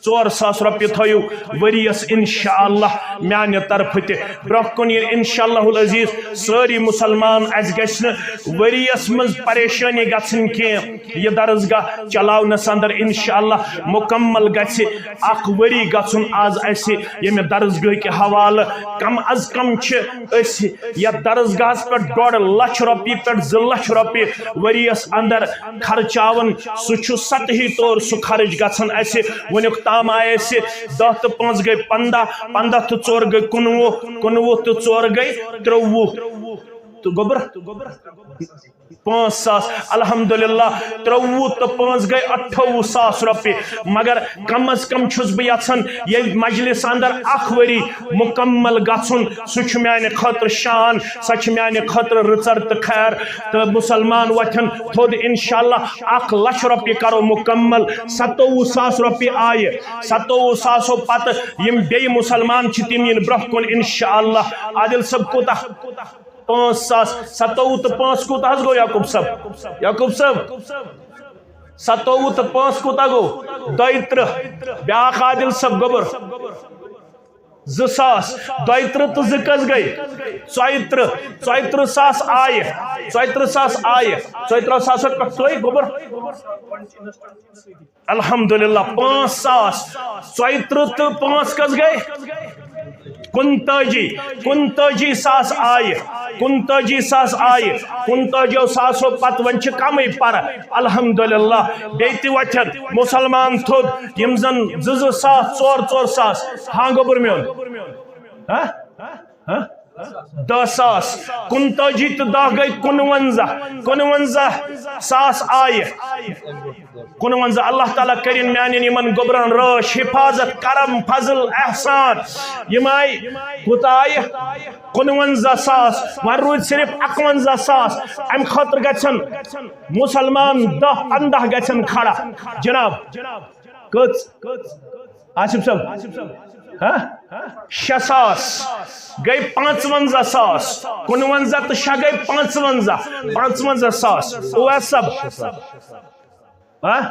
ژور ساس رۄپیہِ تھٲیِو ؤریَس انشاءاللہ میانہِ طرفہٕ تہِ۔ برونٛہہ کُن ییٚلہِ انشاءاللہ العزیز سٲری مُسلمان، اَسہِ گژھِ نہٕ ؤریَس منٛز پریشٲنی گژھٕنۍ کینٛہہ۔ یہِ درسگاہ چلاونَس اندر انشاءاللہ مُکمل گژھِ اکھ ؤری گژھُن۔ آز اَسہِ ییٚمہِ درسگاہ کہِ حوالہٕ کم از کم چھِ أسۍ یتھ درسگاہس پٮ۪ٹھ ڈۄڈ لچھ رۄپیہِ پٮ۪ٹھ زٕ لچھ رۄپیہِ ؤریس اندر خرچاوان، سُہ چھُ سطحی طور سُہ خرٕچ گژھان اَسہِ۔ وُنیُک تام آیہِ اَسہِ دَہ تہٕ پانٛژھ گٔے پنٛداہ، پنٛداہ تہٕ ژور گٔے کُنوُہ، کُنوُہ تہٕ ژور گٔے ترٛوٚوُہ۔ تہٕ گوٚبُر؟ پانٛژھ ساس۔ الحمدللہ، ترٛوُہ تہٕ پانٛژھ گٔے اَٹھووُہ ساس رۄپیہِ۔ مگر کم از کم چھُس بہٕ یژھان، ییٚلہِ مجلس اندر اکھ ؤری مکمل گژھُن، سُہ چھُ میانہِ خٲطرٕ شان، سۄ چھِ میانہِ خٲطرٕ رٕژر تہٕ خیر۔ تہٕ مسلمان وۄتھن تھوٚد انشاءاللہ اکھ لچھ رۄپیہِ کرو مکمل۔ ستووُہ ساس رۄپیہِ آیہِ، ستووُہ ساسو پتہٕ یِم بیٚیہِ مسلمان چھِ، تِم یِن برونٛہہ کُن انشاءاللہ۔ عادل صٲب کوٗتاہ؟ پانٛژھ ساس۔ ستووُہ تہٕ پانٛژھ کوٗتاہ حظ گوٚو، یعقوب صٲب؟ یعقوب صٲب، ستووُہ تہٕ پانٛژھ کوٗتاہ گوٚو؟ دۄیہِ ترٕٛہ۔ بیٛاکھ عادل صٲب گوٚبُر۔ زٕ ساس۔ دۄیہِ ترٕٛہ تہٕ زٕ کٔژ گٔے؟ ژۄیہِ ترٕٛہ۔ ژۄیہِ ترٕٛہ ساس آیہِ۔ ژۄیہِ ترٕٛہ ساس آیہِ۔ ژۄیہِ ترٕٛہ ساسو پٮ۪ٹھ ترٛٲے گوٚبُر۔ الحمدللہ، پانٛژھ ساس۔ ژۄیہِ ترٕٛہ تہٕ پانٛژھ کٔژ گٔے؟ کُنتٲجی۔ کُنتٲجی ساس آیہِ۔ کُنتٲجی ساس آیہِ۔ کُنتٲجیو ساسو پتہٕ وۄنۍ چھِ کمٕے پرٕ۔ الحمدللہ، بیٚیہِ تہِ وۄتھن مسلمان تھوٚد، یِم زن زٕ زٕ ساس، ژور ژور ساس۔ ہاں گوٚبُر میون؟ ہاں؟ ہاں؟ دَہ ساس۔ کُنتٲجی تہٕ دَہ گٔے کُنوَنزاہ۔ کُنوَنزاہ ساس آیہِ۔ کُنوَنزاہ۔ اللہ تعالیٰ کٔرِن میانٮ۪ن یِمن گوٚبرن رٲچھ، حفاظت، کرم، فضل، احسان۔ یِم آیہِ، کوٗتاہ آیہِ؟ کُنوَنزاہ ساس۔ وۄنۍ روٗدۍ صرف اَکوَنزاہ ساس۔ اَمہِ خٲطرٕ گژھن مسلمان دَہ پنٛداہ گژھن کھڑا۔ جناب، کٔژ؟ آصف صٲب، ہاں؟ شےٚ ساس گٔے پانٛژوَنزاہ ساس۔ کُنوَنزاہ تہٕ شےٚ گٔے پانٛژوَنزاہ۔ پانٛژوَنزاہ ساس۔ اویس صٲب، ہاں؟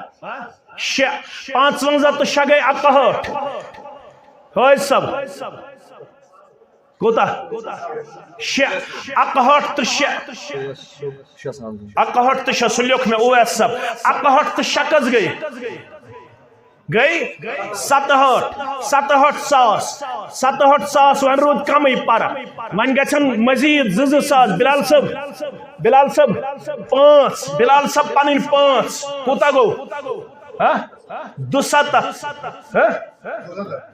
شےٚ۔ پانٛژوَنزاہ تہٕ شےٚ گٔے اَکہٲٹھ۔ حٲج صٲب، کوٗتاہ؟ شےٚ۔ اَکہٲٹھ تہٕ شےٚ۔ اَکہٲٹھ تہٕ شےٚ، سُہ لیوٚکھ مےٚ اویس صٲب۔ اَکہٲٹھ تہٕ شےٚ کٔژ گٔے؟ گٔے ستہٲٹھ۔ ستہٲٹھ ساس۔ ستہٲٹھ ساس، وۄنۍ روٗد کمٕے پرٕ۔ وۄنۍ گژھن مزید زٕ زٕ ساس۔ بلال صٲب، بلال صٲب، پانٛژھ۔ بلال صٲب، پنٕنۍ پانٛژھ۔ کوٗتاہ گوٚو؟ ہہ؟ دُسَتَتھ۔ ہہ؟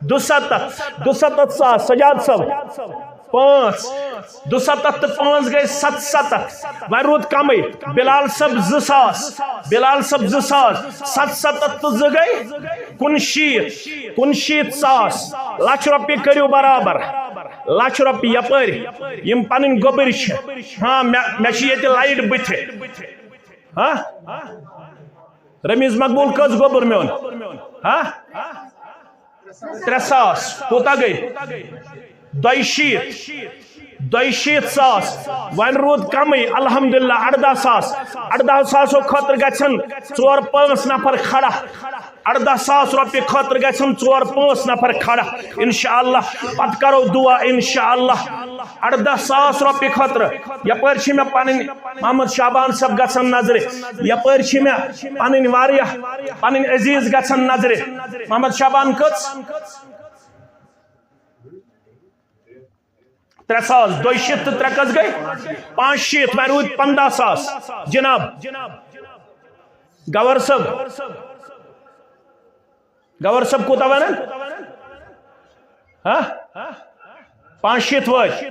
دُسَتَتھ۔ دُسَتَتھ ساس۔ سجاد صٲب، پانٛژھ۔ دُسَتَتھ تہٕ پانٛژھ گٔے سَتسَتَتھ۔ وۄنۍ روٗد کمٕے۔ بلال صٲب، زٕ ساس۔ بلال صٲب، زٕ ساس۔ سَتسَتَتھ تہٕ زٕ گٔے کُنشیٖتھ۔ کُنشیٖتھ ساس۔ لَچھ رۄپیہِ کٔرِو برابر۔ لَچھ رۄپیہِ یَپٲرۍ یِم پنٕنۍ گوٚبٕرۍ چھِ۔ ہاں، مےٚ، مےٚ چھِ ییٚتہِ لایٹ بٕتھِ۔ ہاں؟ رمیز مقبول کٔژ گوٚبُر میون؟ ہاں؟ ترٛےٚ ساس۔ کوٗتاہ گٔے؟ دۄیہِ شیٖتھ۔ دۄیہِ شیٖتھ ساس۔ وۄنۍ روٗد کمٕے، الحمدللہ، اَرداہ ساس۔ اَرداہ ساسو خٲطرٕ گژھن ژور پانٛژھ نفر کھڑا۔ اَرداہ ساس رۄپیہِ خٲطرٕ گژھن ژور پانٛژھ نفر کھڑا۔ انشاءاللہ پتہٕ کرو دعا، انشاءاللہ۔ اَرداہ ساس رۄپیہِ خٲطرٕ۔ یپٲرۍ چھِ مےٚ پنٕنۍ محمد شعبان صٲب گژھن نظرِ۔ یپٲرۍ چھِ مےٚ پنٕنۍ واریاہ، پنٕنۍ عزیز گژھن نظرِ۔ محمد شعبان کٔژ؟ ترٛےٚ ساس۔ دۄیہِ شیٖتھ تہٕ ترٛےٚ کٔژ گٔے؟ پانٛژھ شیٖتھ۔ وۄنۍ روٗدۍ پنٛداہ ساس۔ جناب، گور صٲب، گور صٲب کوٗتاہ ونان؟ ہاں؟ پانٛژھ شیٖتھ وٲتۍ۔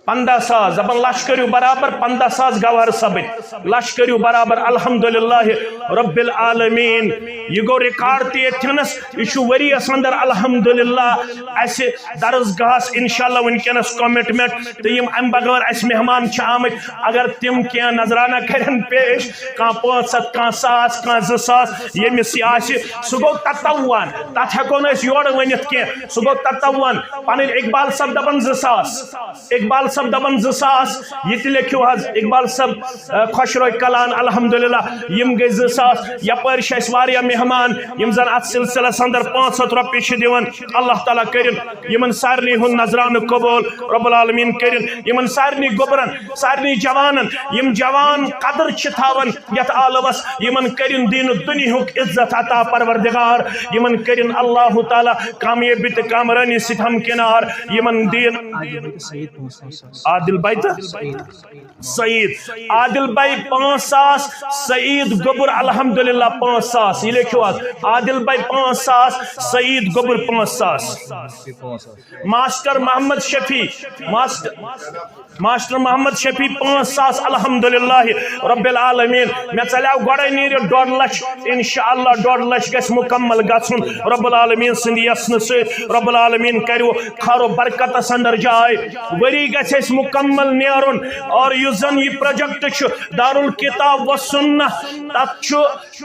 پنٛداہ ساس، دپان لچھ کٔرِو برابر پنٛداہ ساس گوہر صٲبٕنۍ۔ لچھ کٔرِو برابر، الحمدللہ رب العالمین۔ یہِ گوٚو ریکارڈ تہِ ییٚتھٮ۪نس، یہِ چھُ ؤریَس اندر الحمدللہ اَسہِ درسگاہس انشاءاللہ وٕنکیٚنس کمٹمنٹ۔ تہٕ یِم امہِ بغٲر اَسہِ مہمان چھِ آمٕتۍ، اگر تِم کینٛہہ نذرانہ کرن پیش، کانٛہہ پانٛژھ ہتھ، کانٛہہ ساس، کانٛہہ زٕ ساس، ییٚمِس یہِ آسہِ، سُہ گوٚو تطوعاً۔ تتھ ہٮ۪کو نہٕ أسۍ یورٕ ؤنِتھ کینٛہہ، سُہ گوٚو تطوعاً۔ پنٕنۍ اقبال صٲب دپان زٕ ساس، اقبال صٲب دپان زٕ ساس، یہِ تہِ لیکھِو حظ۔ اقبال صٲب، آ، خۄش روے کلان، الحمدللہ، یِم گٔے زٕ ساس۔ یپٲرۍ چھِ اَسہِ واریاہ مہمان، یِم زن اتھ سلسلس اندر پانٛژھ ہتھ رۄپیہِ چھِ دِوان۔ اللہ تعالیٰ کٔرِن یِمن سارنٕے ہُنٛد نذرانہٕ قبول، رب العالمین کٔرِن یِمن سارنٕے گوٚبرن، سارنٕے جوانن، یِم جوان قدر چھِ تھاوان یتھ عالمس، یِمن کٔرِن دیٖنہٕ دُنیہُک عزت عطا پروردگار، یِمن کٔرِن اللہ تعالیٰ کامیٲبی تہٕ کامرٲنی سۭتۍ ہمکنار، یِمن دِن عادل بھائی تہٕ سعید۔ عادل بھائی پانٛژھ ساس، سعید گوٚبُر الحمدللہ پانٛژھ ساس۔ ییٚلہِ چھُ حظ؟ عادل بھائی پانٛژھ ساس، سعید گوٚبُر پانٛژھ ساس، master Mohammad Shafi, master master Mohammad Shafi پانٛژھ ساس، الحمدللہ رب العالمین۔ مےٚ ژَلیو گۄڈَے نیٖرِتھ ڈۄڈ لَچھ، انشاءاللہ ڈۄڈ لَچھ گژھِ مُکمل گژھُن رب العالمین سٕنٛدِ یَژھنہٕ سۭتۍ۔ رب العالمین کَرِ خیر و برکتَس اندر جاے۔ ؤری گژھِ اَسہِ مُکمل نیرُن۔ اور یُس زَن یہِ پروجیکٹ چھُ دارالکتاب و سنہ، تَتھ چھُ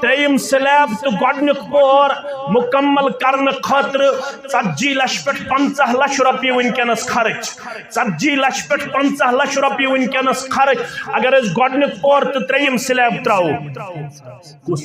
ترٛیٚیِم سلیب تہٕ گۄڈٕنیُک پور مُکمل کرنہٕ خٲطرٕ ژتجی لچھ پٮ۪ٹھ پنٛژاہ لچھ رۄپیہِ وٕنکیٚنَس خرٕچ۔ ژتجی لچھ پٮ۪ٹھ پنٛژاہ لچھ رۄپیہِ وٕنکیٚنَس خرٕچ۔ اگر أسۍ گۄڈٕنیُک پور تہٕ ترٛیٚیِم سلیب ترٛاوو، کُس؟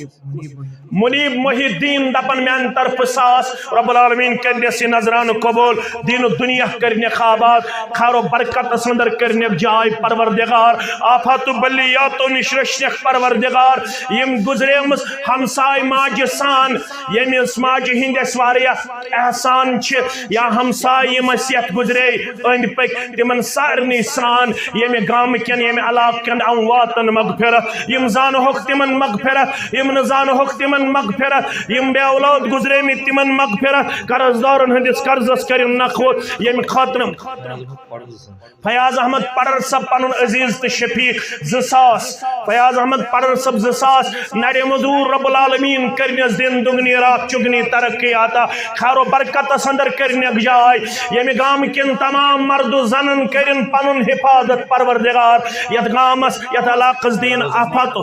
منیب محی الدین دَپان، میٛانہِ طرفہٕ ساس۔ رب العالمین کٔرنَس یہِ نذرانہٕ قبول۔ دین و دنیا کٔرنَکھ آباد۔ خیر و برکتَس اندر کٔرنَکھ جاے پروردگار۔ آفات و بلیاتو نِش رٔچھنَکھ پروردگار۔ یِم گُزریمٕژ ہمساے ماجہِ سان، ییٚمِس ماجہِ ہِنٛدۍ اَسہِ واریاہ احسان چھِ، یا ہمساے یِم اَسہِ یَتھ گُزرے أنٛدۍ پٔکۍ، تِمن سارنٕے سران، ییٚمہِ گامہٕ کٮ۪ن، ییٚمہِ علاقہٕ کٮ۪ن امواتن مغفرت، یِم زانہوکھ تِمن مغفرت، یِم نہٕ زانہوکھ تِمن مغفرت، یِم بے اولاد گُزریمٕتۍ تِمن مغفرت، قرض دارن ہٕنٛدِس قرضس کٔرِن نکھوت، ییٚمہِ خٲطرٕ فیاض احمد پرر صٲب پنُن عزیز تہٕ شفیق زٕ ساس، فیاض احمد پرر صٲب زٕ ساس، نرِ مزور رب العالمین کٔرنَس دِن دُگنی راتھ چُگنی ترقی عطا، خیر و برکتس اندر کٔرنَکھ جاے، ییٚمہِ گامہٕ کٮ۪ن تمام مرد و زنن کٔرِن پنُن حفاظت پروردگار، یتھ گامس، یتھ علاقس دِن آفت۔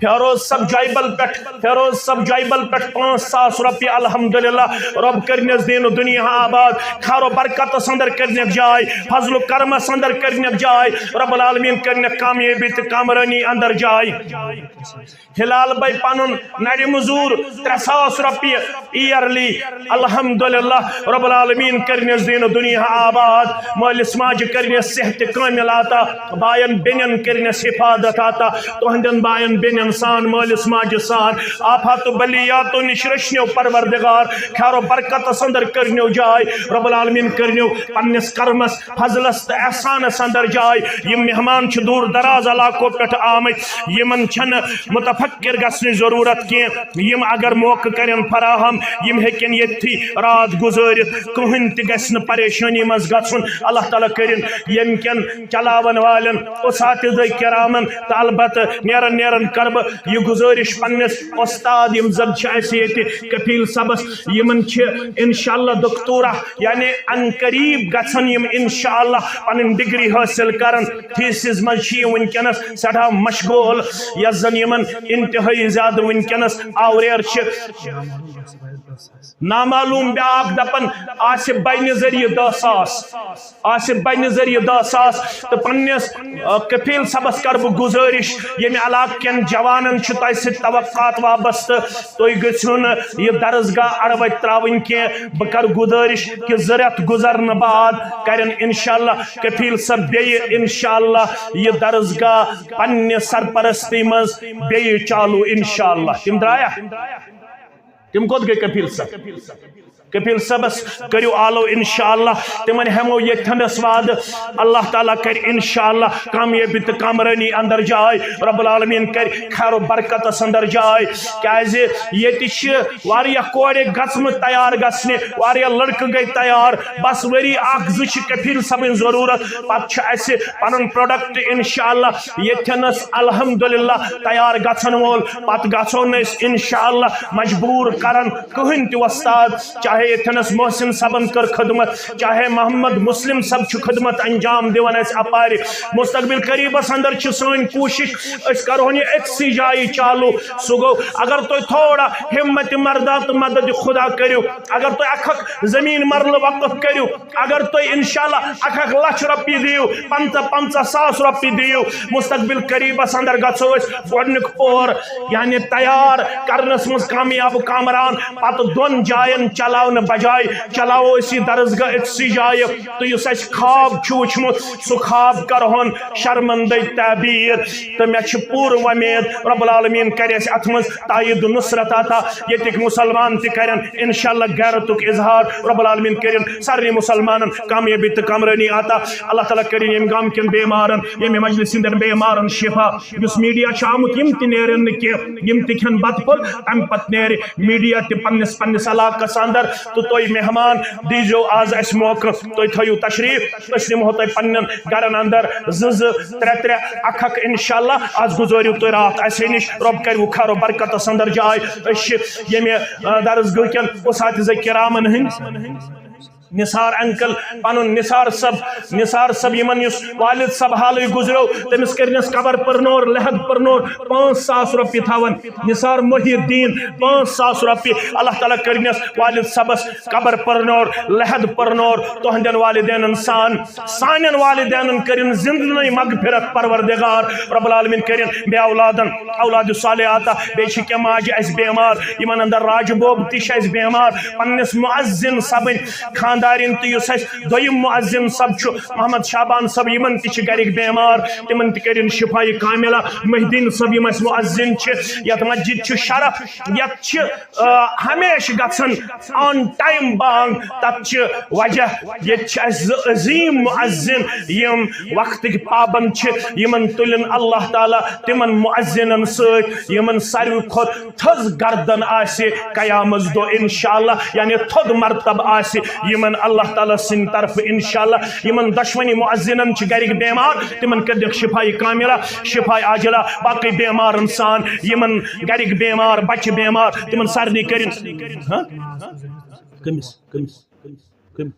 فیروز صٲب جایبل پٮ۪ٹھ، فیروز صٲب جایبل پٮ۪ٹھ پانٛژھ ساس رۄپیہِ، الحمدللہ، رۄب کٔرنَس دین و دنیا آباد، خیر و برکتس اندر کٔرنَکھ جاے، فضل و کرمس اندر کٔرنَکھ جاے، رب العالمین کٔرنَکھ کامیٲبی تہٕ کامرٲنی اندر جاے۔ ہلال بھائی پنُن نرِ مزور ترٛےٚ ساس رۄپیہِ ایئرلی، الحمدللہ، رب العالمین کٔرنَس دین و دنیا آباد، مٲلِس ماجہِ کٔرنَس صحت کامل عطا، باین بیٚنٮ۪ن کٔرنَس حفاظت عطا، تُہنٛدٮ۪ن باین بیٚنٮ۪ن سان، مٲلِس ماجہِ سان، آفات و بلیاتو نِش رٔچھنَو پروردگار، خیر و برکتس اندر کٔرنَو جاے، رب العالمین کٔرنَو پننِس کرمس، فضلس تہٕ احسانس اندر جاے۔ یِم مہمان چھِ دوٗر دراز علاقو پٮ۪ٹھ آمٕتۍ، یِمن چھنہٕ متفکر گژھنٕچ ضروٗرت کینٛہہ۔ یِم اگر موقعہٕ کرن فراہم، یِم ہیٚکن ییٚتھی راتھ گُزٲرِتھ، کٕہٕنۍ تہِ گژھِ نہٕ پریشٲنی منٛز گژھُن۔ اللہ تعالیٰ کٔرِن ییٚمہِ کٮ۪ن چلاون والٮ۪ن، اساتذہ کرامن تہٕ البتہٕ نیرن نیرن کرٕ بہٕ یہِ گُزٲرِش پننِس استاد، یِم زن چھِ اسہِ ییٚتہِ کفیل صٲبس، یِمن چھِ انشاءاللہ دکتورہ، یعنی ان قریب گژھن یِم انشاءاللہ پنٕنۍ ڈگری حٲصِل کرن۔ تھیسز منٛز چھِ یِم وٕنکیٚنس سٮ۪ٹھاہ مشغول، یۄس زن یِمن انتہٲئی زیادٕ وٕنکیٚنس آوریر چھِ۔ نامعلوم بیاکھ دپان آصف بھائی نہِ ذٔریعہٕ دَہ ساس، آصف بھائی نہِ ذٔریعہٕ دَہ ساس، تہٕ پننِس، آ، کفیل صٲبس کرٕ بہٕ گُزٲرِش، ییٚمہِ علاقہٕ کٮ۪ن جوانن چھِ تۄہہِ سۭتۍ توقعات وابستہٕ، تُہۍ گٔژھِو نہٕ یہِ درسگاہ اڑٕ وتہِ ترٛاوٕنۍ کینٛہہ۔ بہٕ کرٕ گُزٲرِش کہِ زٕ رٮ۪تھ گُزرنہٕ بعد کرن انشاءاللہ کفیل صٲب بیٚیہِ انشاءاللہ یہِ درسگاہ پننہِ سرپرستی منٛز بیٚیہِ چالو انشاءاللہ۔ تِم درٛایا؟ تِم کوٚت گٔے کفیل صٲب؟ کفیل صٲبس کٔرِو آلو انشاءاللہ، تِمن ہٮ۪مو ییٚتھٮ۪نس وعدٕ۔ اللہ تعالیٰ کرِ انشاءاللہ کامیٲبی تہٕ کامرٲنی اندر جاے، رب العالمین کرِ خیر و برکتس اندر جاے، کیازِ ییٚتہِ چھِ واریاہ کورِ گژھمٕژ تیار گژھنہِ، واریاہ لڑکہٕ گٔے تیار، بس ؤری اکھ زٕ چھِ کفیل صٲبٕنۍ ضروٗرت، پتہٕ چھُ اسہِ پنُن پروڈکٹ انشاءاللہ ییٚتھٮ۪نس الحمدللہ تیار گژھن وول، پتہٕ گژھو نہٕ أسۍ انشاءاللہ مجبوٗر کرن کٕہٕنۍ تہِ وۄستاد، چاہے ییٚتھٮ۪نس محسن صٲبن کٔر خدمت، چاہے محمد مسلم صٲب چھُ خدمت انجام دِوان اَسہِ اپارِ۔ مستقبل قریبس اندر چھِ سٲنۍ کوٗشش، أسۍ کرہون یہِ أکسٕے جایہِ چالو۔ سُہ گوٚو، اگر تُہۍ تھوڑا ہمت مردہ تہٕ مدد خدا کٔرِو، اگر تُہۍ اکھ اکھ زٔمیٖن مرلہٕ وقف کٔرِو، اگر تُہۍ انشاءاللہ اکھ اکھ لچھ رۄپیہِ دِیِو، پنٛژاہ پنٛژاہ ساس رۄپیہِ دِیِو، مستقبل قریبس اندر گژھو أسۍ گۄڈٕنیُک پور، یعنی تیار کرنس منٛز کامیاب کامران، پتہٕ دۄن جاین چلاو چلاونہٕ بجایہِ چلاوو أسۍ یہِ درسگاہ أکسٕے جایہِ، تہٕ یُس اَسہِ خواب چھُ وُچھمُت، سُہ خواب کرہون شرمندٕے تعبیٖر۔ تہٕ مےٚ چھِ پوٗرٕ وۄمید رب العالمین کرِ اَسہِ اَتھ منٛز تائید و نصرت عطا، ییٚتِکۍ مُسلمان تہِ کرن انشاءاللہ غیرتُک اظہار۔ رب العالمین کٔرِن سارنٕے مُسلمانن کامیٲبی تہٕ کامرٲنی عطا۔ اللہ تعالیٰ کٔرِن ییٚمہِ گامہٕ کٮ۪ن بیمارن، ییٚمہِ مجلس ہٕنٛدٮ۪ن بیمارن شفا۔ یُس میڈیا چھُ آمُت، یِم تہِ نیرن نہٕ کینٛہہ، یِم تہِ کھٮ۪ن بتہٕ پھوٚل، تمہِ پتہٕ نیرِ میڈیا تہِ پننِس پننِس علاقس اندر۔ تہٕ تُہۍ مہمان دیٖزیو آز اَسہِ موقعہٕ، تُہۍ تھٲیِو تشریٖف، أسۍ نِمہو تۄہہِ پننٮ۪ن گرن اندر زٕ زٕ، ترٛےٚ ترٛےٚ، اکھ اکھ، انشاءاللہ۔ آز گُزٲرِو تُہۍ راتھ اَسے نِش، رۄب کَرِ وُخار و برکتس اندر جاے۔ أسۍ چھِ ییٚمہِ، آ، درسگاہ کٮ۪ن اساتذہ کرامن ہٕنٛدۍ، نثار انکل، پنُن نثار صٲب، نثار صٲب یِمن یُس والد صٲب حالٕے گُزریو، تٔمِس کٔرنس قبر پرنور، لحد پرنور، پانٛژھ ساس رۄپیہِ تھاوان۔ نثار محی الدین، پانٛژھ ساس رۄپیہِ۔ اللہ تعالیٰ کٔرنس والد صٲبس قبر پرنور، لحد پرنور، تُہنٛدٮ۪ن والدینن سان، سانٮ۪ن والدینن کٔرِن زندگی مغفرت پروردگار۔ رب العالمین کٔرِن بے اولادن اولاد صالح عطا۔ بیٚیہِ چھِ کینٛہہ ماجہِ اَسہِ بیمار، یِمن اندر راجہٕ بوب تہِ چھِ اَسہِ بیمار۔ پننِس مؤذن صٲبٕنۍ خاندارِنۍ تہٕ یُس اَسہِ دوٚیِم مؤذن صٲب چھُ، محمد شعبان صٲب، یِمن تہِ چھِ گرِکۍ بیمار، تِمن تہِ کٔرِن شفایہِ کاملہ۔ محی الدین صٲب یِم اَسہِ مؤذن چھِ، یَتھ مسجد چھُ شرف، یَتھ چھِ، آ، ہمیشہٕ گژھان on time بانگ۔ تَتھ چھِ وجہ، ییٚتہِ چھِ اَسہِ زٕ عظیٖم مؤذن، یِم وقتٕکۍ پابند چھِ، یِمن تُلِن اللہ تعالیٰ تِمن مؤذنن سۭتۍ، یِمن ساروی کھۄتہٕ تھٔز گردن آسہِ قیامت دۄہ انشاءاللہ، یعنی تھوٚد مرتبہ آسہِ یِمن اللہ تعالیٰ سٕنٛدِ طرفہٕ انشاءاللہ۔ یِمن دۄشوٕنی مؤذنن چھِ گرِکۍ بیمار، تِمن کٔرِکھ شفایہِ کاملہ، شفایہِ عاجلہ، باقٕے بیمارن سان، یِمن گرِکۍ بیمار، بچہِ بیمار، تِمن سارنٕے کٔرِن۔ ہاں؟ کٔمِس؟ کٔمِس؟ کٔمِس؟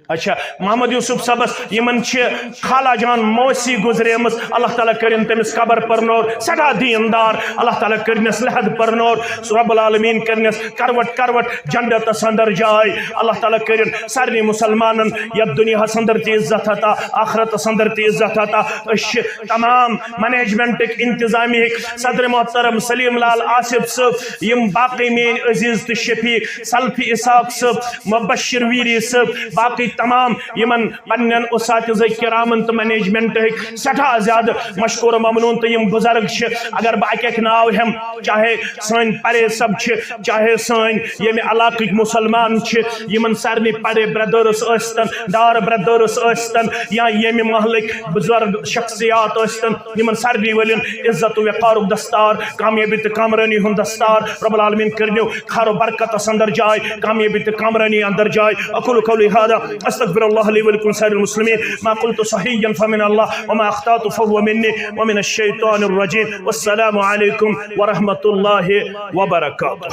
اچھا، محمد یوسف صٲبس یِمن چھِ خالہ جان موسی گُزریمٕژ، اللہ تعالیٰ کٔرِن تٔمِس قبر پرنور، سٮ۪ٹھاہ دیٖندار، اللہ تعالیٰ کٔرنس لحد پرنور، رب العالمین کٔرنس کروٹ کروٹ جنتس اندر جاے۔ اللہ تعالیٰ کٔرِن سارنٕے مُسلمانن یتھ دُنیاہس اندر تہِ عزت عطا، آخرتس اندر تہِ عزت عطا۔ أسۍ چھِ تمام منیجمنٹٕکۍ، انتظامیہٕکۍ، صدر محترم سلیم لال آصف صٲب، یِم باقٕے میٲنۍ عزیز تہٕ شفیق، سلفی اسحاق صٲب، مبشر ویری صٲب، باقٕے تمام یِمن پننٮ۪ن اساتذہ کرامن تہٕ منیجمنٹ ہٕکۍ سٮ۪ٹھاہ زیادٕ مشکور و ممنون۔ تہٕ یِم بزرگ چھِ، اگر بہٕ اکہِ اکہِ ناو ہٮ۪م، چاہے سٲنۍ پرے صٲب چھِ، چاہے سٲنۍ ییٚمہِ علاقٕکۍ مُسلمان چھِ، یِمن سارنٕے پرے بردٲرٕس ٲسۍتن، ڈار بردٲرٕس ٲسۍتن، یا ییٚمہِ محلٕکۍ بزرگ شخصیات ٲسۍتن، یِمن سارنٕے ؤلِن عزت و وقارُک دستار، کامیٲبی تہٕ کامرٲنی ہُنٛد دستار۔ رب العالمین کٔرِنو خیر و برکتس اندر جاے، کامیٲبی تہٕ کامرٲنی اندر جاے۔ اقول قولی هذا، استغفر الله لي ولكم سائر المسلمين، ما قلت صحيحا فمن الله، وما اخطأت فهو مني، ومن الشيطان الرجيم۔ والسلام عليكم ورحمة الله وبركاته۔